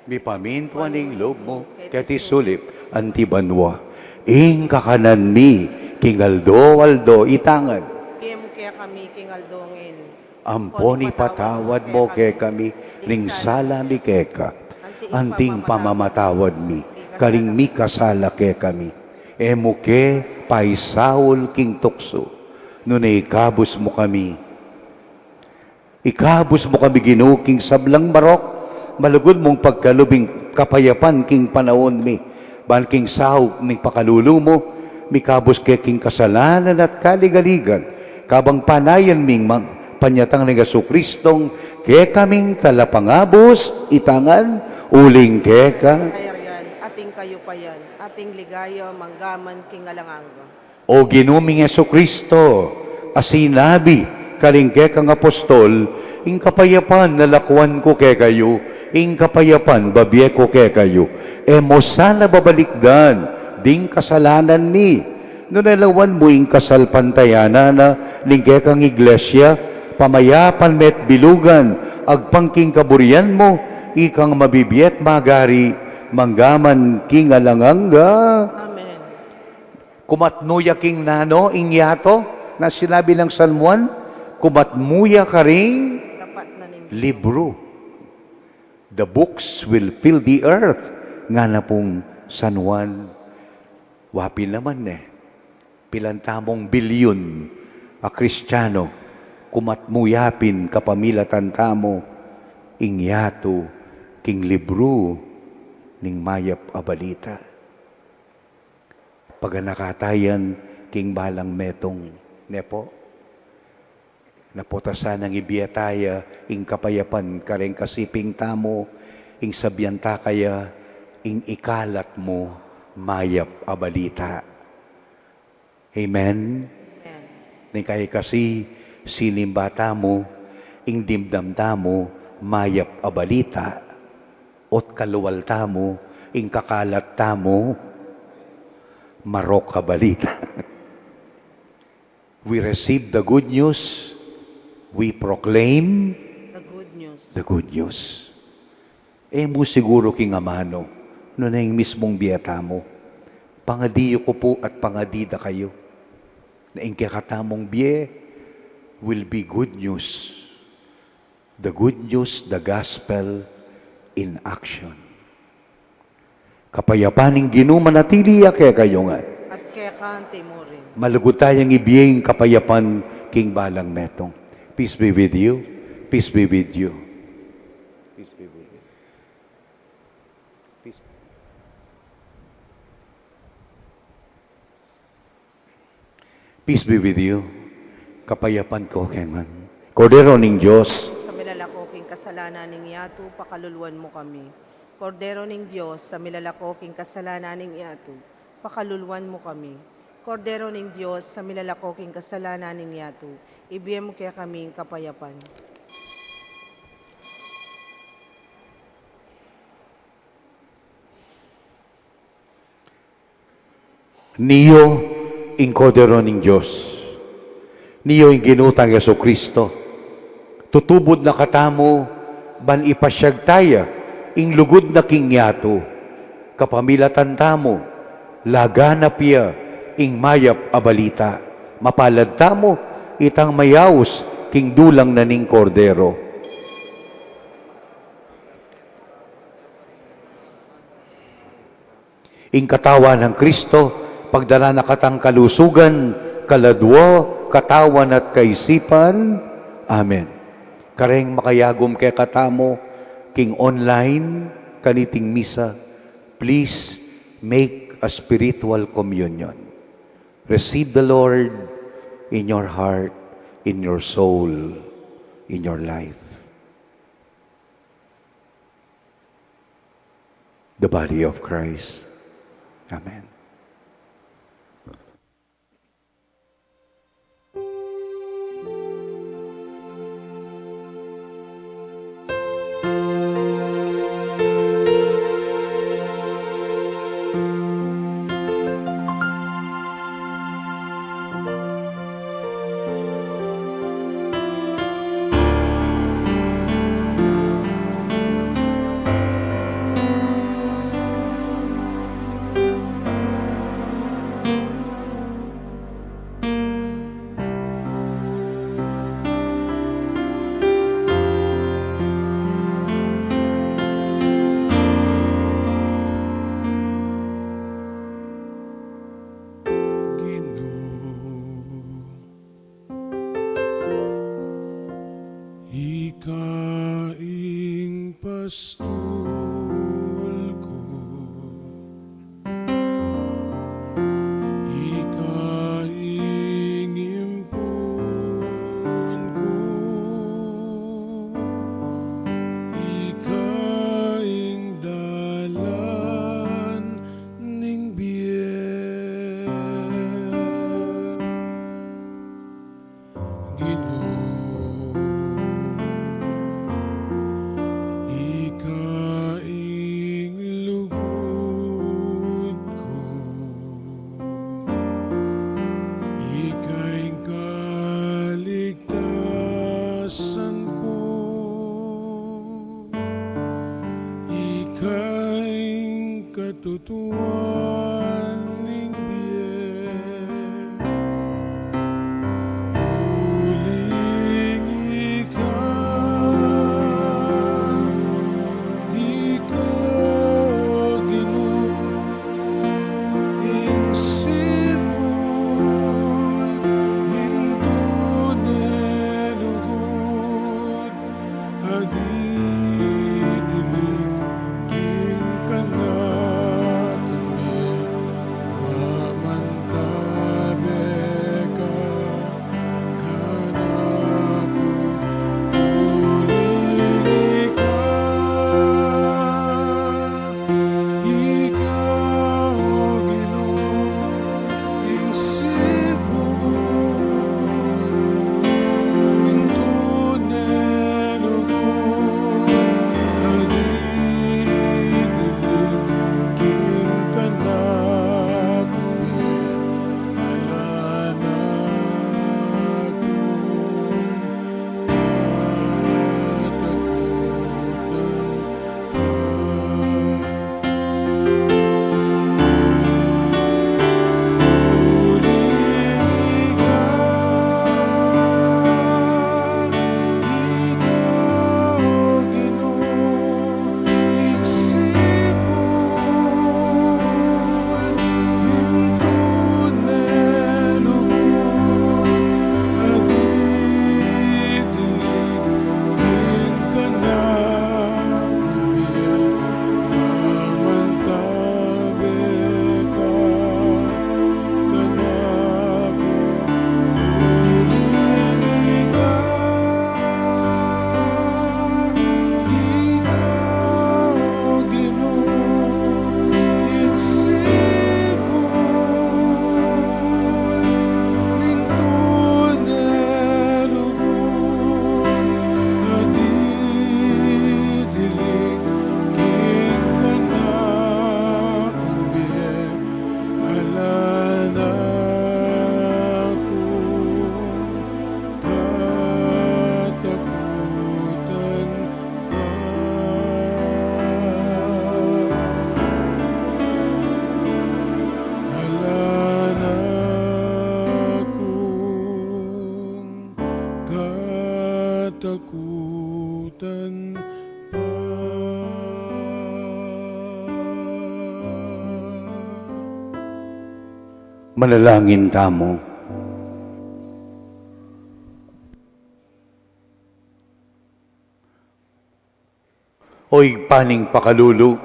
Mipamintuan ing lub mu, keti sulip anti banua. Ing kakanan mi king aldo-aldo, itangan. Ibie mu kekami king aldo ngeni. Ampon ipatawad mu kekami ring sala mi keka, anti ing pamamatawad mi karing mikasala kekami. E mu ke paisaul king tuksu, nune ikabus mu kami. Ikabus mu kami, Ginu, king sablang marok, malugud mung pagkalub ing kapayapan king panaun mi, ban king saup ning pakalulu mu, mikabus ke king kasalanan at kaligaligan, kabang panayan ming mang-, panyatang nang Jesucristong kekaming talapangabus, itangan, uling keka. Kayarian, ating kayupayan, ating ligaya, mangga man king alang angga. O Ginu ming Jesucristo, a sinabi karing kekang apostol, ing kapayapan lakuan ku kekayu, ing kapayapan bibie ku kekayu. E mu sana babalikdan ding kasalanan mi, nune lawan mu ing kasalpantayanan na ning kekang Iglesia, pamayapan me't bilugan, agpang king kaburian mu, ikang mabibie at magari, mangga man king alang angga. Amen. Kumatmu ya king nanu, ing yatu, na sinabi nang San Juan, kumatmu ya karing libru. The books will fill the earth, ngana pung San Juan. Wa pin naman ne, pilan tamung bilyun a Kristiano, kumatmu ya pin kapamilatan tamu ing yatu king libru ning mayap a balita. Paganaka ta yan king balang metung, ne pu? Nanu pu ta sanang ibie ta ya ing kapayapan kareng kasiping tamu, ing sabian ta kaya, ing ikalat mu mayap a balita. Amen? Amen. Ning kaya kasi, sinimba tamu, ing dimdam tamu, mayap a balita. O't kalual tamu, ing kakalat tamu, Marok a balita. We receive the good news. We proclaim The good news. the good news. E mu siguru king amanu, nune ing mismung bie tamu. Pangadi ku pu at pangadi da kayu, na ing kekatamung bie will be good news. The good news, the gospel in action. Kapayapan ning Ginu manatili ya kekayu ngan. At keka mu rin. Malugud tayang ibie ing kapayapan king balang metung. Peace be with you. Peace be with you. Peace be with you. Peace. Peace be with you. Kapayapan ku kekayu ngan. Kordero ning Dios. Sa milalako king kasalanan ning yatu, pakaluluan mu kami. Kordero ning Dios, sa milalako king kasalanan ning yatu, pakaluluan mu kami. Kordero ning Dios, sa milalako king kasalanan ning yatu, ibie mu kekami ing kapayapan. Niyo ing Kordero ning Dios. Niyo ing Ginu tang Jesucristo. Tutubud na katamu ban ipasiag taya ing lugud na king yatu. Kapamilatan tamu, laganap ya ing mayap a balita. Mapalad tamu, itang mayaus king dulang na ning Kordero. Ing katawan nang Kristo, pagdala na katang kalusugan, kaladua, katawan at kaisipan. Amen. Kareng makayagum kekatamu king online kaniting misa, please make a spiritual communion. Receive the Lord in your heart, in your soul, in your life. The body of Christ. Amen. Ginu, ika ing pastul ku, ika ing impun ku, ika ing dalan ning bie. Ginu, ika ing lugud ku, ika ing kaligtasan ku, ika ing katutuan ning bie. Uling ika, ika, O Ginu, ing sipul ning tune lugud, a didilig king kanaku. Manalangin tamu. O Ibpa ning pakalulu,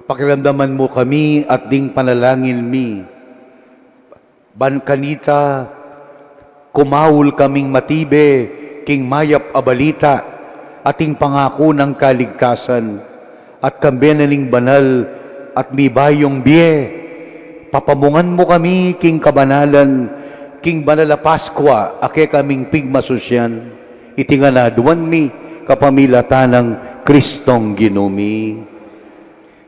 pakiramdaman mu kami at ding panalangin mi. Ban kanita, kumaul kaming matibe king mayap a balita at ing pangaku nang kaligtasan, at kambe na ning banal at mibayung bie. Papamungan mu kami king kabanalan, king banal a Paskwa a kekaming pigmasusyan. Iti ngan aduan mi kapamilatan nang Kristong Ginu mi.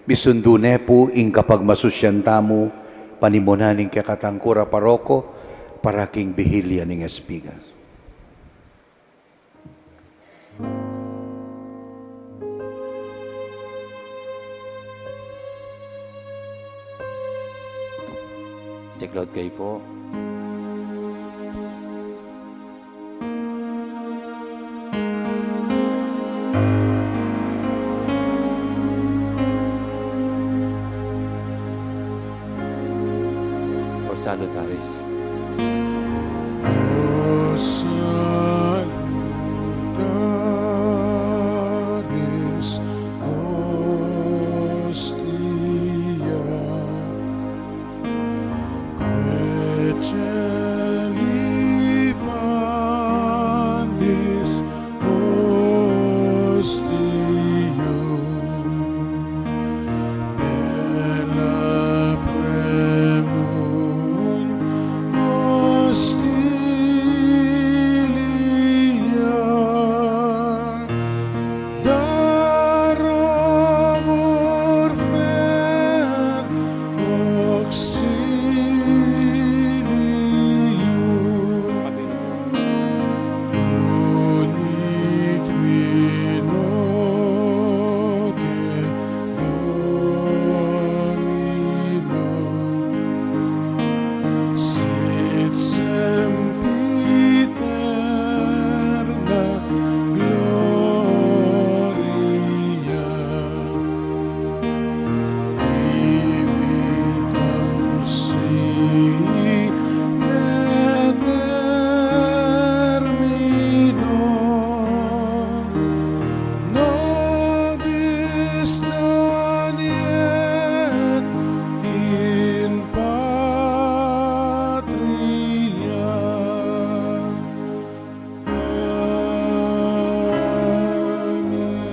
Misundu ne pu ing kapagmasusyan tamu, panimunan ning kekatang kura paroko para king Bihilya ning Espigas. Siklaud kayu pu. O salutaris. O salutaris, ostia. Quae celebandis ostium, bella premunt hostilia. Darabur fer auxilium, doni Trinoque Domino, sit sempiterna gloria, ibi tam sine termino, nobis doliet in patria. Amen.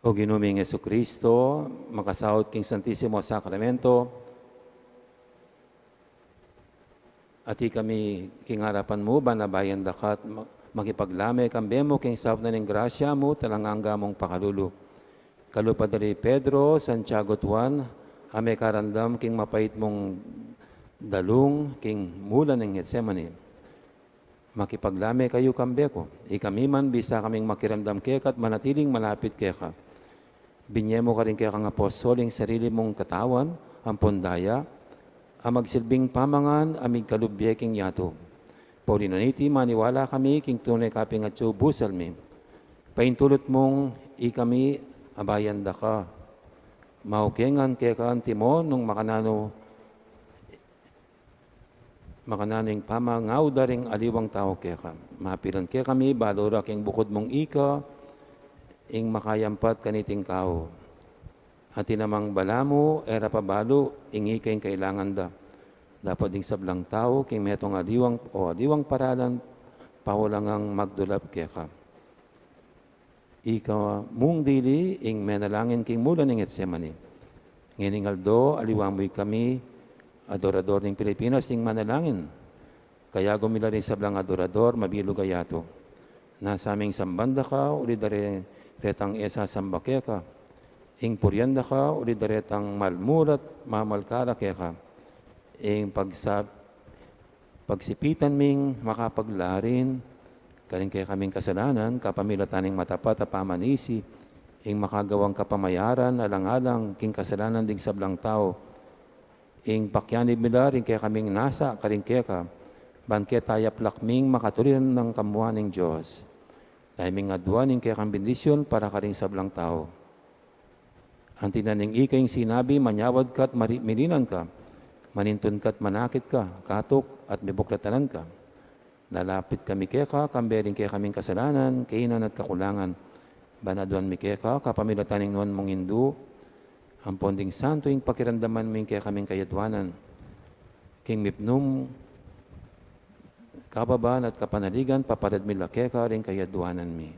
O Ginu ming Jesucristo, makasaut king Santisimo Sakramento, ati kami king arapan mu, ban abayan da ka at ma-, makipaglame kambe mu king saup na ning grasya mu, at alang angga mung pakalulu. Kalupa da ri Pedro, Santiago at Juan, a mekarandam king mapait mung dalung king mula ning Getsemani. Makipaglame kayu kambe ku. Ikami man, bisa kaming makiramdam keka at manatiling malapit keka. Binye mu karing kekang apostol ing sarili mung katawan ampon daya, a magsilbing pamangan a migkalub bie king yatu. Pauli na niti, maniwala kami king tune kaping atyu busal mi. Paintulut mung ikami abayan da ka. Maukengan keka antimo nung makananu, makananu ing pamangaw da ring aliwang tau keka. Mapilan kekami, balu ra king bukud mung ika ing makayampat kaniting kau. Atin namang balamu, e ra pa balu ing ika ing kailangan da. Dapot ding sablang tau king metung aliwang o aliwang paralan, pawalang magdulap keka. Ika mung dili ing menalangin king mula ning Getsemani. Ngening aldo, aliwa mu ikami, adorador ning Pilipinas, ing manalangin. Kayabe mu la ring sablang adorador, mabilug a yatu. Nasa ming samban da ka, uli da re-, retang e sasamba keka. Ing purian da ka, uli da retang malmulat, mamalkala keka. Ing pagsa-, pagsipitan ming makapaglarin karing kekaming kasalanan, kapamilatan ning matapat a pamanisi, ing makagawang kapamayaran alang-alang king kasalanan ding sablang tau, ing pakianib mi la ring kekaming nasa karing keka, ban keta yaplak ming makatuliran nang kamuan ning Dios. Daya ming aduan ing kekang bendisyun para karing sablang tau. Anti na ning ika ing sinabi, manyawad ka at mari-, milinan ka, manintun ka at manakit ka, katuk at mibuklatanan ka. Lalapit kami keka, kambe ring kekaming kasalanan, kainan at kakulangan. Ban aduan mi keka, kapamilatan ning nuan mung Indu, ampon ding santo ing pakiramdaman mi ing kekaming kayadwanan. King mipnung kababan at kapanaligan, papalad mi la keka ring kayadwanan mi.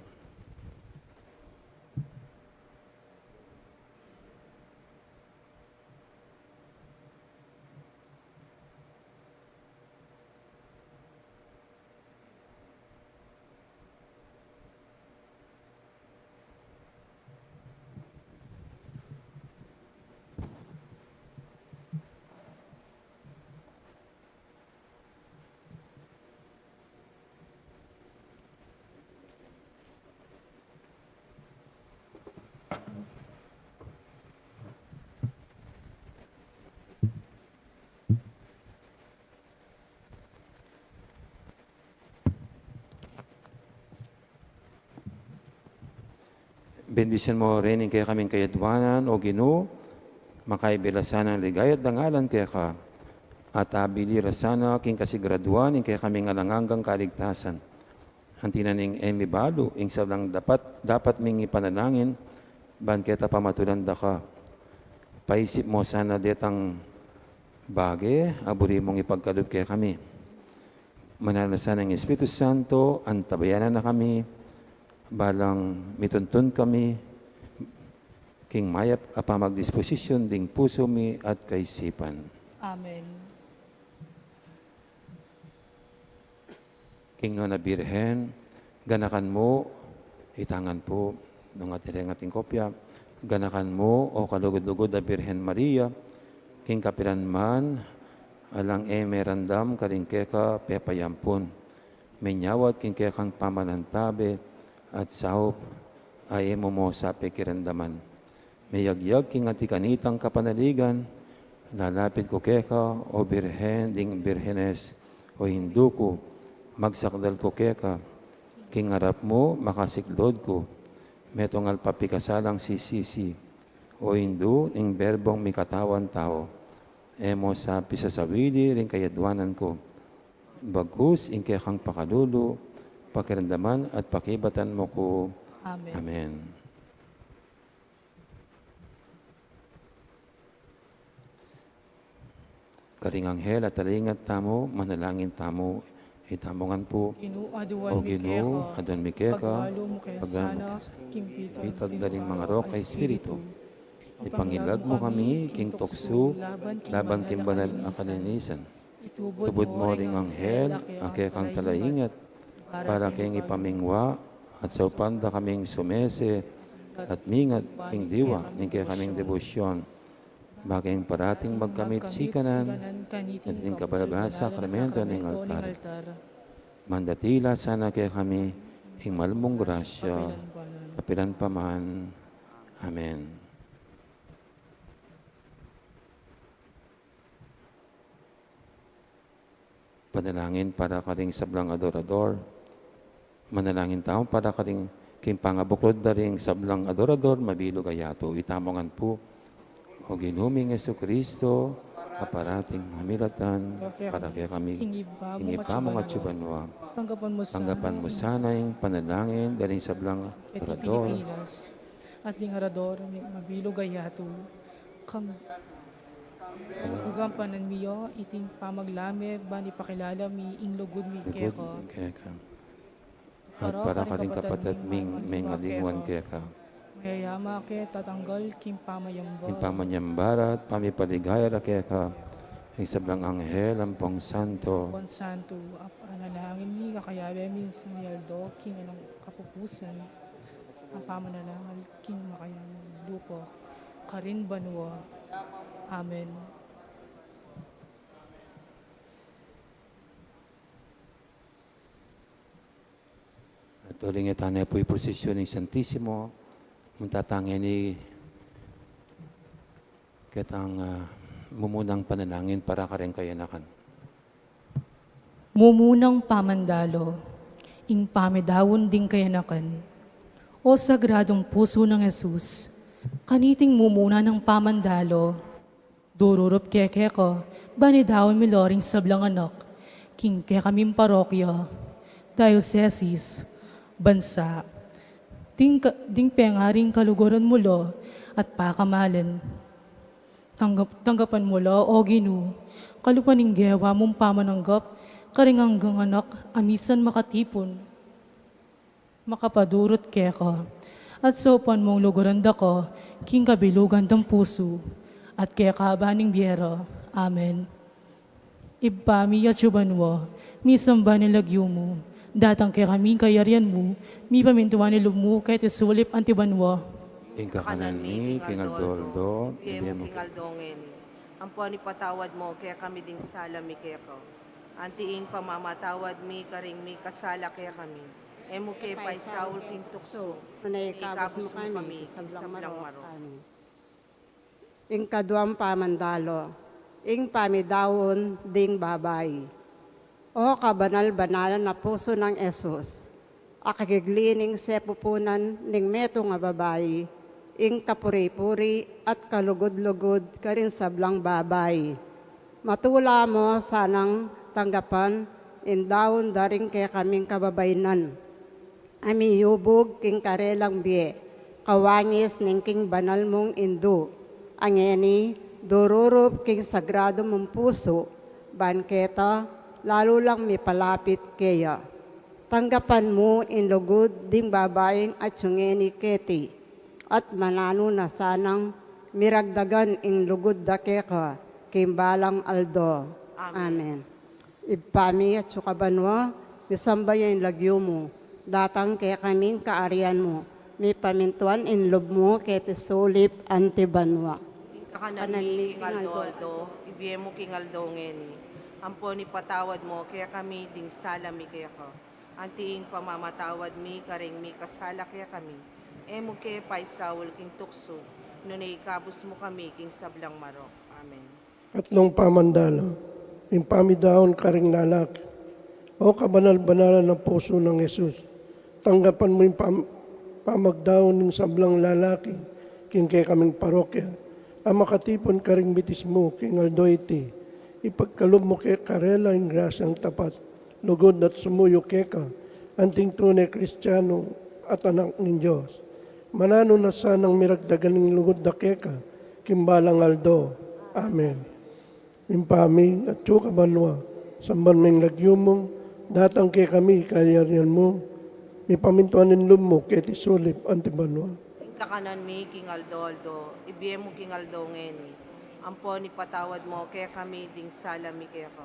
Bendisyun mu rin ing kekaming kayadwanan, O Ginu, makaibe la sana ing ligaya at dangalan keka, at abili ra sana king kasiguraduan ing kekaming alang anggang kaligtasan. Anti na ning e mi balu ing sablang dapat, dapat ming ipanalangin, ban keta pamatulan da ka. Paisip mu sana detang bage a buri mung ipagkalub kekami. Mananu la sana ing Espiritu Santo, antabayanan na kami, balang mituntun kami king mayap a pamagdisposisyun ding pusu mi at kaisipan. Amen. King nuan a Birhen, ganakan mu, itangan pu, nung atin reng ating kopya, ganakan mu, O kalugud-lugud a Birhen Maria, king kapilan man, alang e merandam karing keka pepayampun, menyawad king kekang pamalantabe, at saup a e mu mu sa pekiramdaman. Meyagyag king atin kanitang kapanaligan, lalapit ku keka, O Birhen ding Birhenes, O Indu ku, magsakdal ku keka, king arap mu makasiklaud ku, metung alpa pikasalang sisisi, O Indu ning Berbong mikatawan tau, e mu sa pisasawili ring kayadwanan ku, bagkus ing kekang pakalulu, pakiramdaman at pakibatan mu ku. Amen. Amen. Karing anghel a talaingat tamu, manalangin tamu, itamu ngan pu. Ginu, aduan mi keka, aduan mi keka, pagbalu mu kaya sana, king pitad da ring mangarok a espiritu. Ipangilag mu kami king tuksu, laban king banal a kalinisan. Itubud mu ring anghel a kekang talaingat, para keng ipamingwa, at saupan da kaming sumese at mingat king diwa ning kekaming debosyon. Ba keng parating magkamit sikanan, at ning kabalbalan sakramento ning altar. Mandatila sana kekami ing malmung grasya, kapilan pa man. Kapilan pa man. Amen. Panalangin para karing sablang adorador. Manalangin tamu para karing king pangabuklod da ring sablang adorador, mabilug a yatu. Itamu ngan pu, O Ginu ming Jesucristo, a parating mamilatan para kekami, king Ibpa mung atsu banua. Tanggapan mu sana ing panalangin da ring sablang adorador. At ding arador, mi-, mabilug a yatu. Kam-, gagampanan mi ya iting pamaglame, ban ipakilala mi ing lugud mi keka. Lugud mi keka. At para karing kapatad ming mengalinguan keka. Mayayama ke tatanggal king pamayamba. King pamanyamba ra at pamipaligaya ra keka ring sablang anghel ampong santo. Ampong santo, a panalangin mi, kakayabe mi sa mayaldo king alang kapupusan. Ang pamananangal king makayang lupa, karin banua. Amen. At uling e tane pu iprosesyon ing Santisimo, munta tang ini ketang, ah, mumunang panalangin para karing kayanakan. Mumunang pamandalo, ing pamidaun ding kayanakan. O Sagradong Pusu nang Jesus, kaniting mumuna nang pamandalo, dururup ke keka, ban idaun mi la ring sablang anak king kekaming parokya, diosesis, bansa, ding ka-, ding pengaring kaluguran mu la at pakamalan. Tanggap-, tanggapan mu la, O Ginu, kalupa ning gewa mung pamananggap karing anggang anak a misan makatipun, makapadurut keka, at saupan mung luguran da ka king kabilugan dang pusu, at kekaban ning bie ra. Amen. Ibpa mi atsu banua, misamban ing lagyu mu, datang kekami ing kayarian mu, mipamintuan ing lub mu keti sulip anti banua. Ing kakanan mi king aldo-aldo, ibie mu king aldo ngeni. Ampon ipatawad mu kekami ding sala mi keka, anti ing pamamatawad mi karing mikasala kekami. E mu ke paisaul king tuksu, nune ikabus mu kami king sablang marok. Amen. Ing kaduang pamandalo, ing pamidaun ding babai. O kabanal-banalan a pusu nang Jesus, a kagigli ning sepupunan ning metung a babai, ing kapuri-puri at kalugud-lugud karing sablang babai. Matula mu sanang tanggapan ing daun da ring kekaming kababainan a miyubug king karelang bie, kawangis ning king banal mung Indu, a ngeni dururup king sagradu mung pusu, ban keta lalu lang mipalapit keya. Tanggapan mu ing lugud ding babaing atsu ngeni keti, at mananu na sanang miragdagan ing lugud da keka king balang aldo. Amen. Amen. Ibpa mi atsu ka banua, misamban ya ing lagyu mu, datang kekami ing kaarian mu, mipamintuan ing lub mu keti sulip anti banua. Ing kakanan mi king aldo-aldo, ibie mu king aldo ngeni. Ampon ipatawad mu kekami ding sala mi keka, anti ing pamamatawad mi karing mikasala kekami. E mu ke paisaul king tuksu, nune ikabus mu kami king sablang marok. Amen. Katlung pamandalo, ing pamidaun karing lalaki. O kabanal-banalan a pusu nang Jesus, tanggapan mu ing pam-, pamagdaun ning sablang lalaki king kekaming parokya, a makatipun karing bitis mu king aldo iti. Ipagkalub mu ke karela ing grasyang tapat, lugud at sumuyu keka, anting tune Kristiano at anak ning Dios. Mananu na sanang miragdagan ing lugud da keka king balang aldo. Amen. Ibpa mi atsu ka banua, samban me ing lagyu mu, datang kekami ing kayarian mu, mipamintuan ing lub mu keti sulip anti banua. Ing kakanan mi king aldo-aldo, ibie mu king aldo ngeni. Ampon ipatawad mu kekami ding sala mi keka,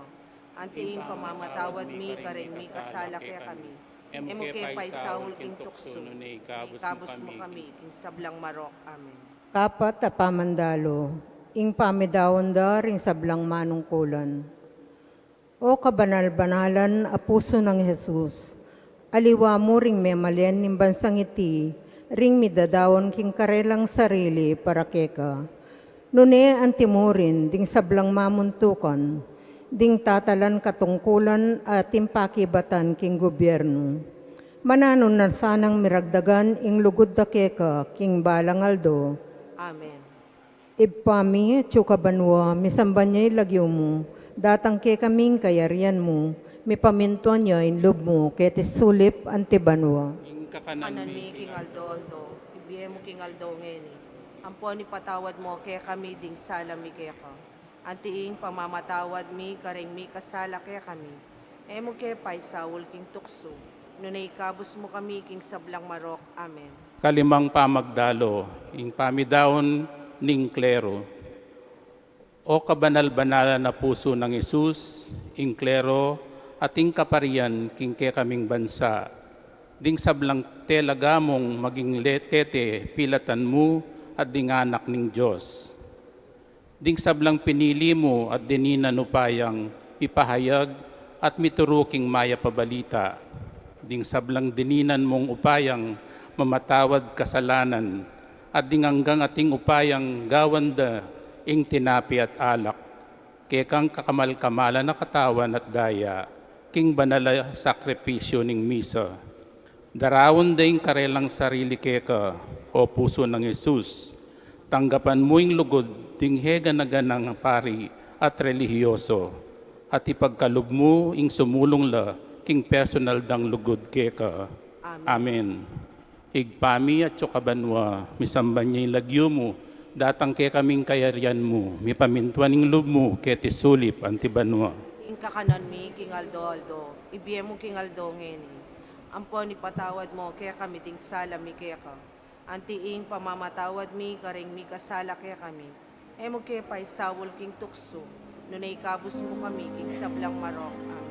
anti ing pamamatawad mi karing mikasala kekami. E mu ke paisaul king tuksu, nune ikabus mu kami king sablang marok. Amen. Kapat a pamandalo, ing pamidaun da ring sablang manungkulan. O kabanal-banalan a pusu nang Jesus, aliwa mu ring memalen ning bansang iti, ring midadaun king karelang sarili para keka. Nune antimurin ding sablang mamuntukan, ding tatalan katungkulan at ing pakibatan king gubyernu. Mananu na sanang miragdagan ing lugud da keka king balang aldo. Amen. Ibpa mi, atsu ka banua, misamban ya ing lagyu mu, datang kekami ing kayarian mu, mipamintuan ya ing lub mu, keti sulip anti banua. Ing kakanan mi king aldo-aldo, ibie mu king aldo ngeni. Ampon ipatawad mu kekami ding sala mi keka, anti ing pamamatawad mi karing mikasala kekami. E mu ke paisaul king tuksu, nune ikabus mu kami king sablang marok. Amen. Kalimang pamagdalo, ing pamidaun ning klero. O kabanal-banalan a pusu nang Jesus, ing klero at ing kaparian king kekaming bansa, ding sablang telaga mung maging le-, tete pilatan mu at ding anak ning Dios. Ding sablang pinili mu at dininan upayang mipahayag at mituru king mayap a balita. Ding sablang dininan mung upayang mamatawad kasalanan, at ding anggang ating upayang gawan da ing tinape at alak, kekang kakamal-kamalan a katawan at daya, king banal a sakripisyu ning misa. Daraun da ing karelang sarili keka, o pusu nang Jesus. Tanggapan mu ing lugud ding e gana-ganang pari at relihiyoso, at ipagkalub mu ing sumulung la king personal dang lugud keka. Amen. Amen. Ibpa mi, atsu ka banua, misamban ya ing lagyu mu, datang kekami ing kayarian mu, mipamintuan ing lub mu, keti sulip anti banua. Ing kakanan mi king aldo-aldo, ibie mu king aldo ngeni. Ampon ipatawad mu kekami ding sala mi keka, anti ing pamamatawad mi karing mikasala kekami. E mu ke paisaul king tuksu, nune ikabus mu kami king sablang marok. Amen.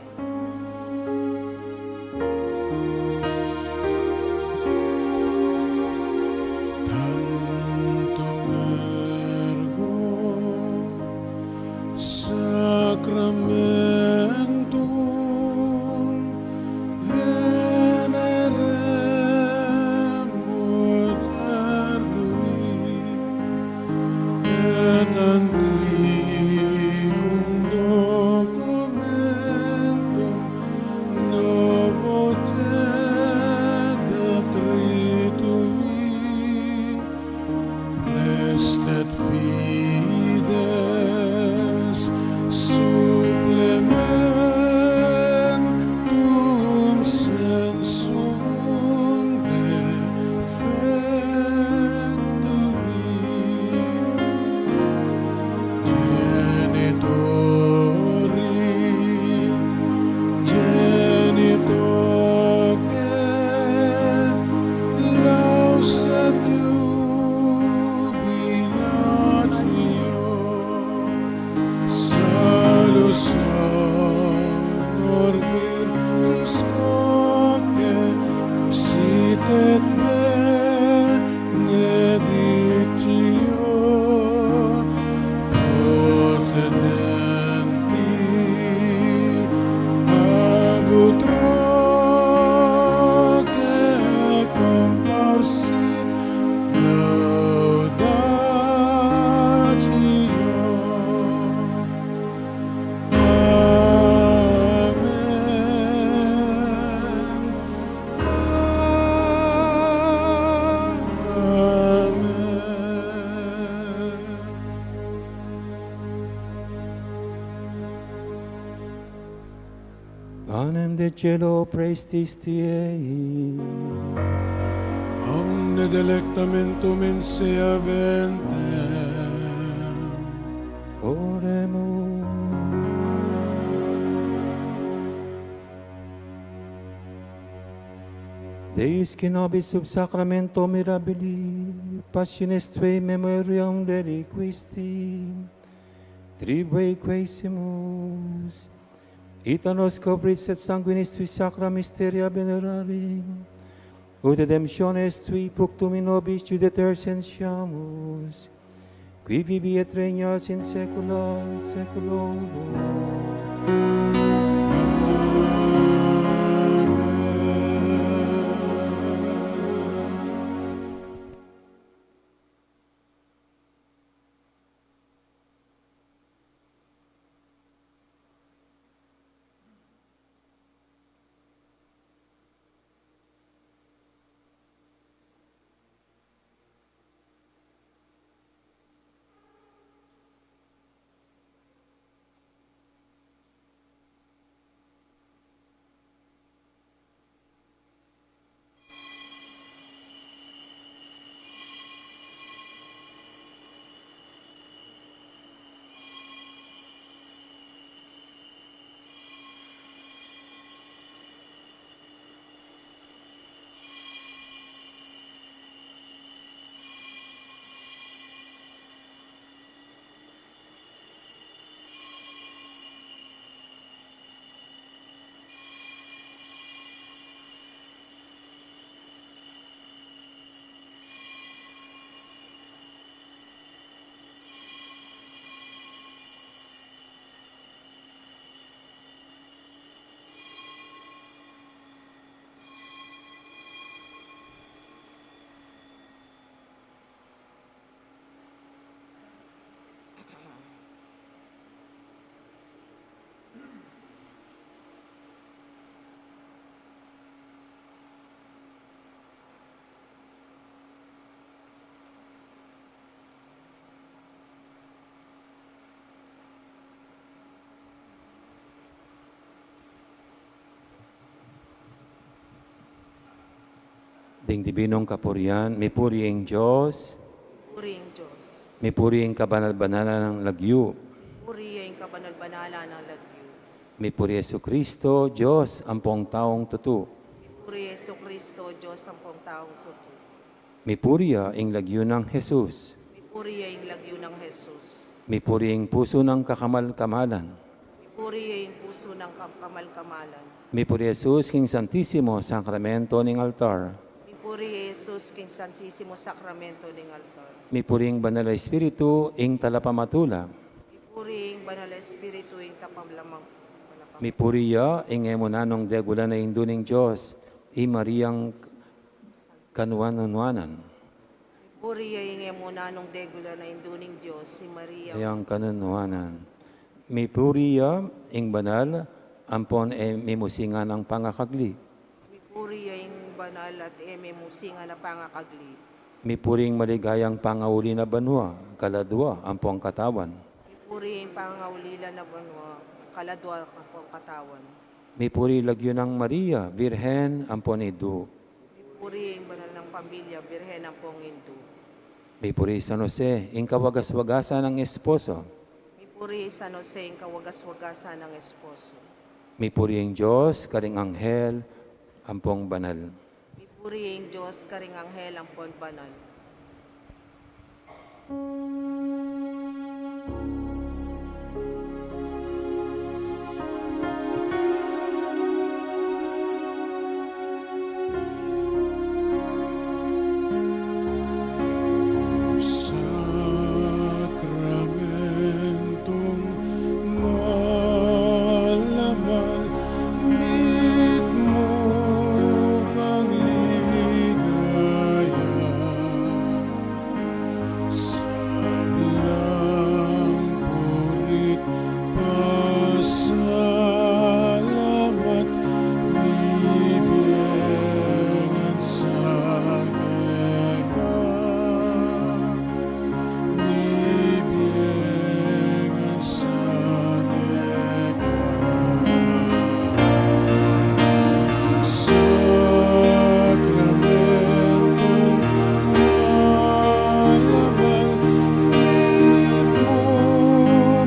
Tantum ergo sacramentum veneremur ternui, et antiquum documentum novo tede tritui, restet fides supplementum sensum defectui. Genitori, genitoque lauset iubilatio, salus honor virtus quoque sit et benedictio procedenti ab utroque comparsit laudatio. Amen. Amen. Panem de celo, praestis tiei. Omne delectamentum in se habent. Oremus. Deus, qui nobis sub sacramento mirabili passionis tuae memoriam reliquisti, tribueque quaesimus, ita nos copris et sanguinis tui sacra mysteria venerari, ut redemptionis tui, fructum in nobis iuditur sentiamus, qui vivi et regnas in saecula saeculorum. Ding dibinung kapurian, mipuri ing Dios. Puri ing Dios. Mipuri ing kabanal-banalan nang lagyu. Puri ing kabanal-banalan nang lagyu. Mipuri Jesucristo, Dios ampong taung tutu. Puri Jesucristo, Dios ampong taung tutu. Mipuri ya ing lagyu nang Jesus. Mipuri ya ing lagyu nang Jesus. Mipuri ing pusu nang kakamal-kamalan. Mipuri ya ing pusu nang kakamal-kamalan. Mipuri Jesus king Santisimo Sakramento ning altar. Mipuri ya Jesus king Santisimo Sakramento ning altar. Mipuri ing Banal a Espiritu ing talapamatula. Mipuri ing Banal a Espiritu ing tapalamang. Mipuri ya ing e mu nanung degulan a Indu ning Dios, i Mariang kanuan-nuanan. Puri ya ing e mu nanung degulan a Indu ning Dios, i Maria. Yang kanunuanan. Mipuri ya ing banal ampon e mimusingan a pangakagli. Mipuri ya ing banal at e mimusingan a pangakagli. Mipuri ing maligayang pangauli na banua, kaladua ampong katawan. Mipuri ing pangauli na banua, kaladua ampong katawan. Mipuri lagyu nang Maria, Birhen ampon Indu. Mipuri ing banal nang pamilya, Birhen ampong Indu. Mipuri San Jose, ing kawagas-wagasan nang esposo. Mipuri San Jose, ing kawagas-wagasan nang esposo. Mipuri ing Dios karing anghel ampong banal. Mipuri ing Dios karing anghel ampon banal. Sakramentong malamal, mitmu kang ligaya. Sablang puri't pasalamat, mibie ngan sa keka, mibie ngan sa keka. Sakramentong malamal, mitmu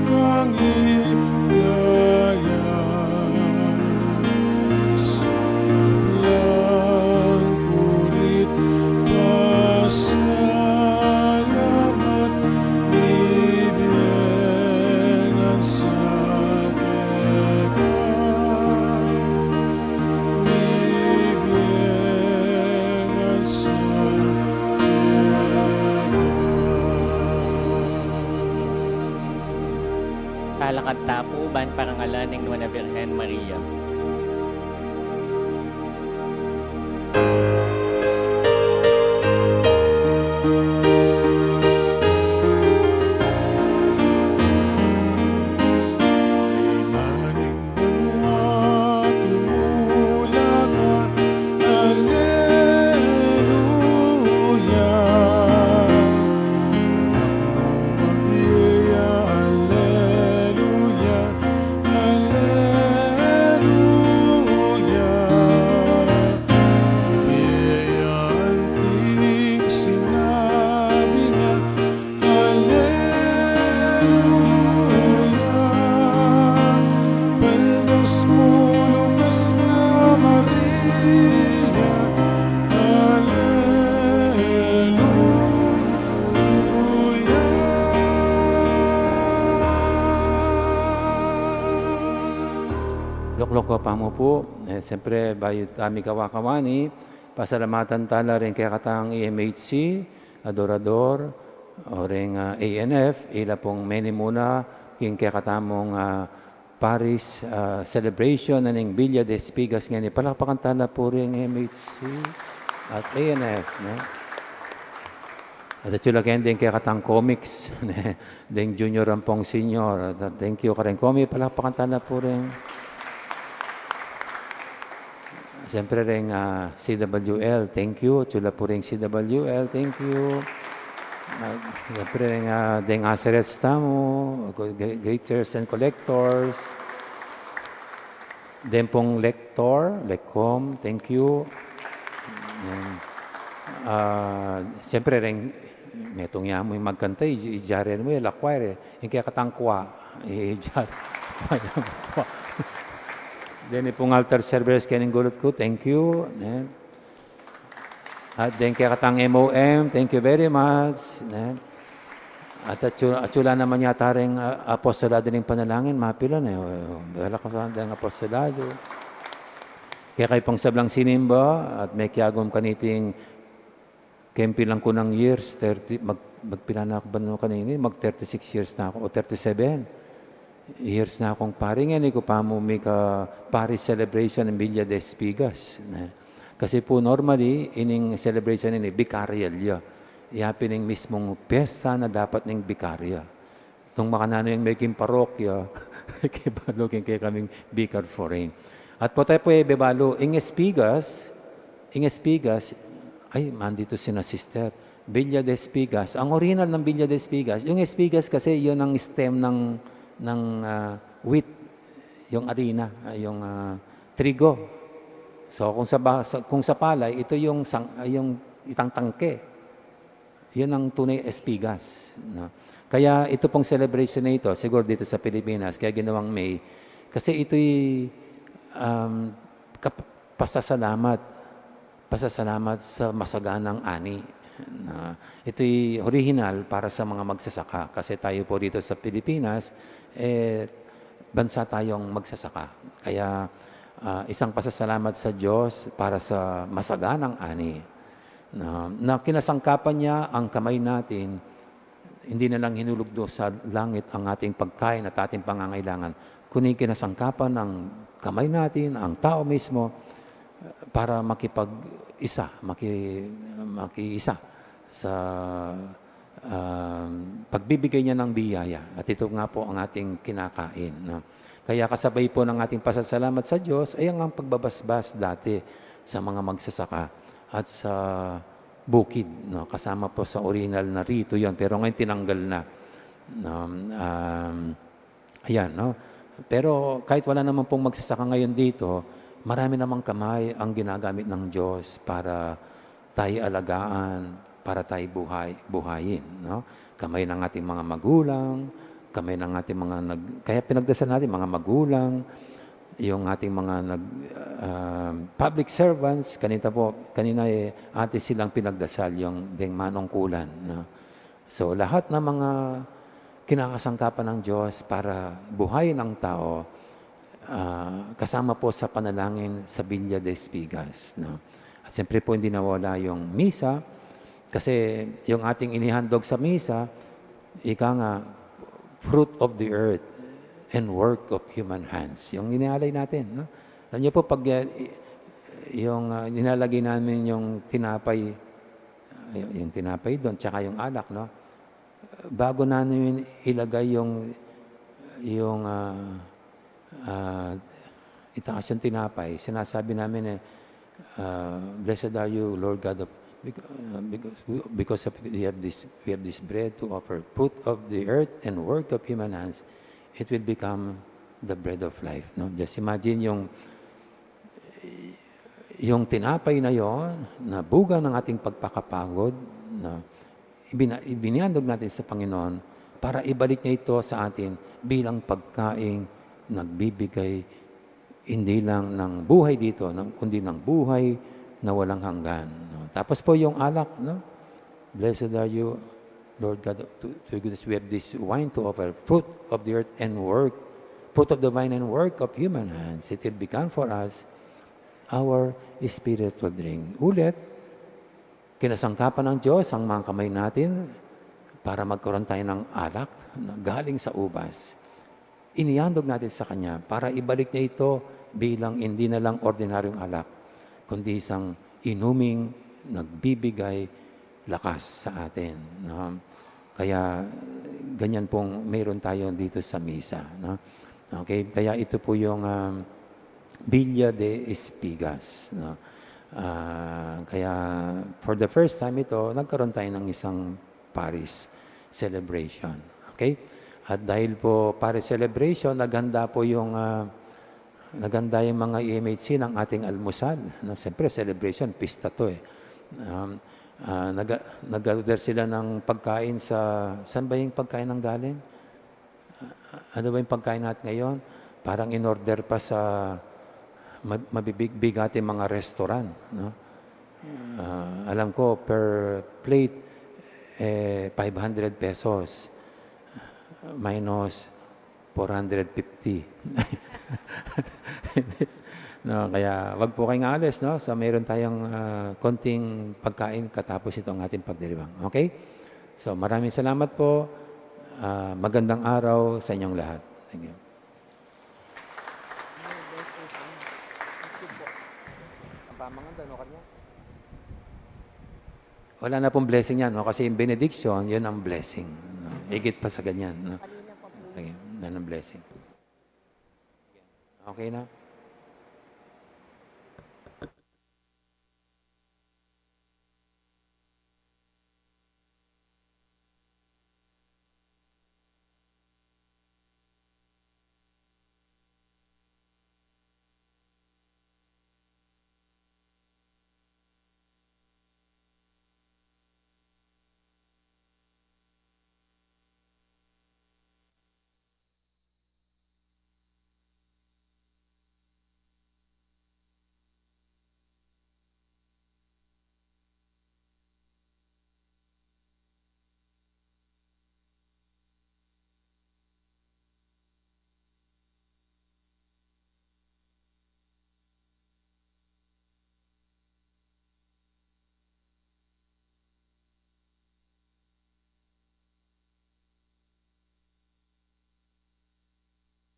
kang ligaya. Sablang puri't pasalamat, mibie ngan sa keka. Talakad ta pu ban parangalan ing Nuan a Birhen Maria. Banua tumula ka, aleluya. Anak mu mabie ya, aleluya, aleluya. Mabie ya anting sinabi na, aleluya. Paldas mu lukas na, Maria, aleluya. Lukluk ko pa mu pu, eh, siyempre, bayu ta mikawa-kawani, pasalamatan tala ring kekatang E M H C, Adorador, o ring, ah, A N F, ila pung menimuna king kekatamung, ah, Paris, ah, celebration na ning Villa de Espigas ngeni. Palakpakan tala pu ring M H C at A N F, ne? At atyu la ken ding kekatang comics, ne? Ding junior ampong senior. At, ah, thank you kareng comic. Palakpakan tala pu ring. Siyempre, reng, ah, C W L, thank you. Atyu la pu reng C W L, thank you. Ah, siyempre, reng, ah, deng Acerets tamu, gre-, graters and collectors. Deng pung Lector, Lecom, thank you. Yan. Ah, siyempre, reng, metung ya mu yung magkanta, i-, ijaren mu, eh, la choir, eh. Yung kaya katang kwa, eh, ijaren, kwa. Then, ipung altar servers, kening gulut ku, thank you, eh. At then, kaya katang M O M, thank you very much, eh. At atsu, atsu la naman yata ring, ah, apostolado ning panalangin, mapilan, eh. Wala ka sa deng apostolado. Kaya kayu pang sablang sinimba, at mekiagum kaniting kempi lang ku nang years, thirty, mag-, magpila na ku ba no kanini? Mag thirty-six years na ku, o thirty-seven years na kung pari. Ngeni ku pa mu mika pari celebration ing Villa de Espigas, ne? Kasi pu normally, ining celebration ini, vicarial ya. Ya pin ing mismung piyesta na dapat ning vicaria. Nung makananu yang meging parokya, kebalu king kekaming vicar foreign. At pu tamu pu, e, bebalu, ing Espigas, ing Espigas, ay, manditu sina sister. Villa de Espigas. Ang orihinal ng Villa de Espigas, yung Espigas kasi yun ang stem ng, ng, ah, wheat, yung arina, ah, yung, ah, trigo. So, kung sa ba-, sa, kung sa palay, ito yung sang-, ah, yung itang tangke. Yun ang tunay Espigas, no? Kaya ito pong celebration na ito, siguro dito sa Pilipinas, kaya ginawang May, kasi ito'y, um, kap-, pasasalamat, pasasalamat sa masaganang ani, no? Ito'y orihinal para sa mga magsasaka, kasi tayo po dito sa Pilipinas, eh, bansa tayong magsasaka. Kaya, ah, isang pasasalamat sa Diyos para sa masaganang ani. Na, na kinasangkapan niya ang kamay natin, hindi na lang hinulog do sa langit ang ating pagkain at ating pangangailangan, kundi kinasangkapan ng kamay natin, ang tao mismo, para makipag-isa, maki-, makiisa sa, ah, pagbibigay niya ng biyaya. At ito nga po ang ating kinakain, no? Kaya kasabay po ng ating pasasalamat sa Diyos ay ang, ang pagbabasbas dati sa mga magsasaka at sa bukid, no? Kasama po sa orihinal na rito yon, pero ngayon tinanggal na. No? Um, ayan, no? Pero kahit wala naman pong magsasaka ngayon dito, marami namang kamay ang ginagamit ng Diyos para tayo alagaan, para tayo buhay-, buhayin, no? Kamay ng ating mga magulang, kamay ng ating mga nag-, kaya pinagdasal natin, mga magulang, yung ating mga nag-, ah, public servants, kanina po, kanina, eh, atin silang pinagdasal yung ding manungkulan, no? So, lahat ng mga kinakasangkapan ng Diyos para buhayin ang tao, ah, kasama po sa panalangin sa Villa de Espigas, no? At siyempre po, hindi nawala yung misa, kasi yung ating inihandog sa misa, ika nga, fruit of the earth and work of human hands. Yung inialay natin, no? Alam niyo po, pag, eh, yung, ah, nilalagay namin yung tinapay, yung, yung tinapay doon, tsaka yung alak, no? Bago namin ilagay yung, yung, ah, ah, itaas yung tinapay, sinasabi namin, eh, ah, "Blessed are you, Lord God of," bec-, ah, because, because of, we have this, we have this bread to offer, fruit of the earth and work of human hands, it will become the bread of life, no? Just imagine yung, yung tinapay na yon na bunga ng ating pagpakapagod, na ibina-, ibinihandog natin sa Panginoon para ibalik niya ito sa atin bilang pagkaing nagbibigay hindi lang ng buhay dito, ng, kundi ng buhay na walang hanggan, no? Tapos po yung alak, no? "Blessed are you, Lord God, to, to goodness, we have this wine to offer, fruit of the earth and work, fruit of the vine and work of human hands. It will become for us our spiritual drink." Ulit, kinasangkapan ng Diyos ang mga kamay natin para magkaroon tayo ng alak na galing sa ubas. Inihandog natin sa Kanya para ibalik niya ito bilang hindi na lang ordinaryong alak, kundi isang inuming nagbibigay lakas sa atin, no? Kaya, ganyan pong meron tayo dito sa misa, no? Okay, kaya ito po yung, um, Villa de Espigas, no? Ah, kaya, for the first time ito, nagkaroon tayo ng isang parish celebration. Okay? At dahil po parish celebration, naghanda po yung, ah, naghanda yung mga E M H C ng ating almusal, no? Siyempre, celebration, pista to eh. Um, Ah, nag-, nag-order sila ng pagkain sa, saan ba yung pagkain ang galing? Ah, ano ba yung pagkain natin ngayon? Parang in-order pa sa ma-, mabibig-, bigating mga restaurant, no? Ah, alam ko, per plate, eh, five hundred pesos. Minus four hundred fifty. No, kaya wag po kayong aalis, no? So, mayroon tayong, ah, konting pagkain katapos itong ating pagdiriwang. Okay? So, maraming salamat po. Ah, magandang araw sa inyong lahat. Thank you. Wala na pong blessing yan, no? Kasi yung benediction, yun ang blessing, no? Higit pa sa ganyan, no? Okay, yan ang blessing. Okay na?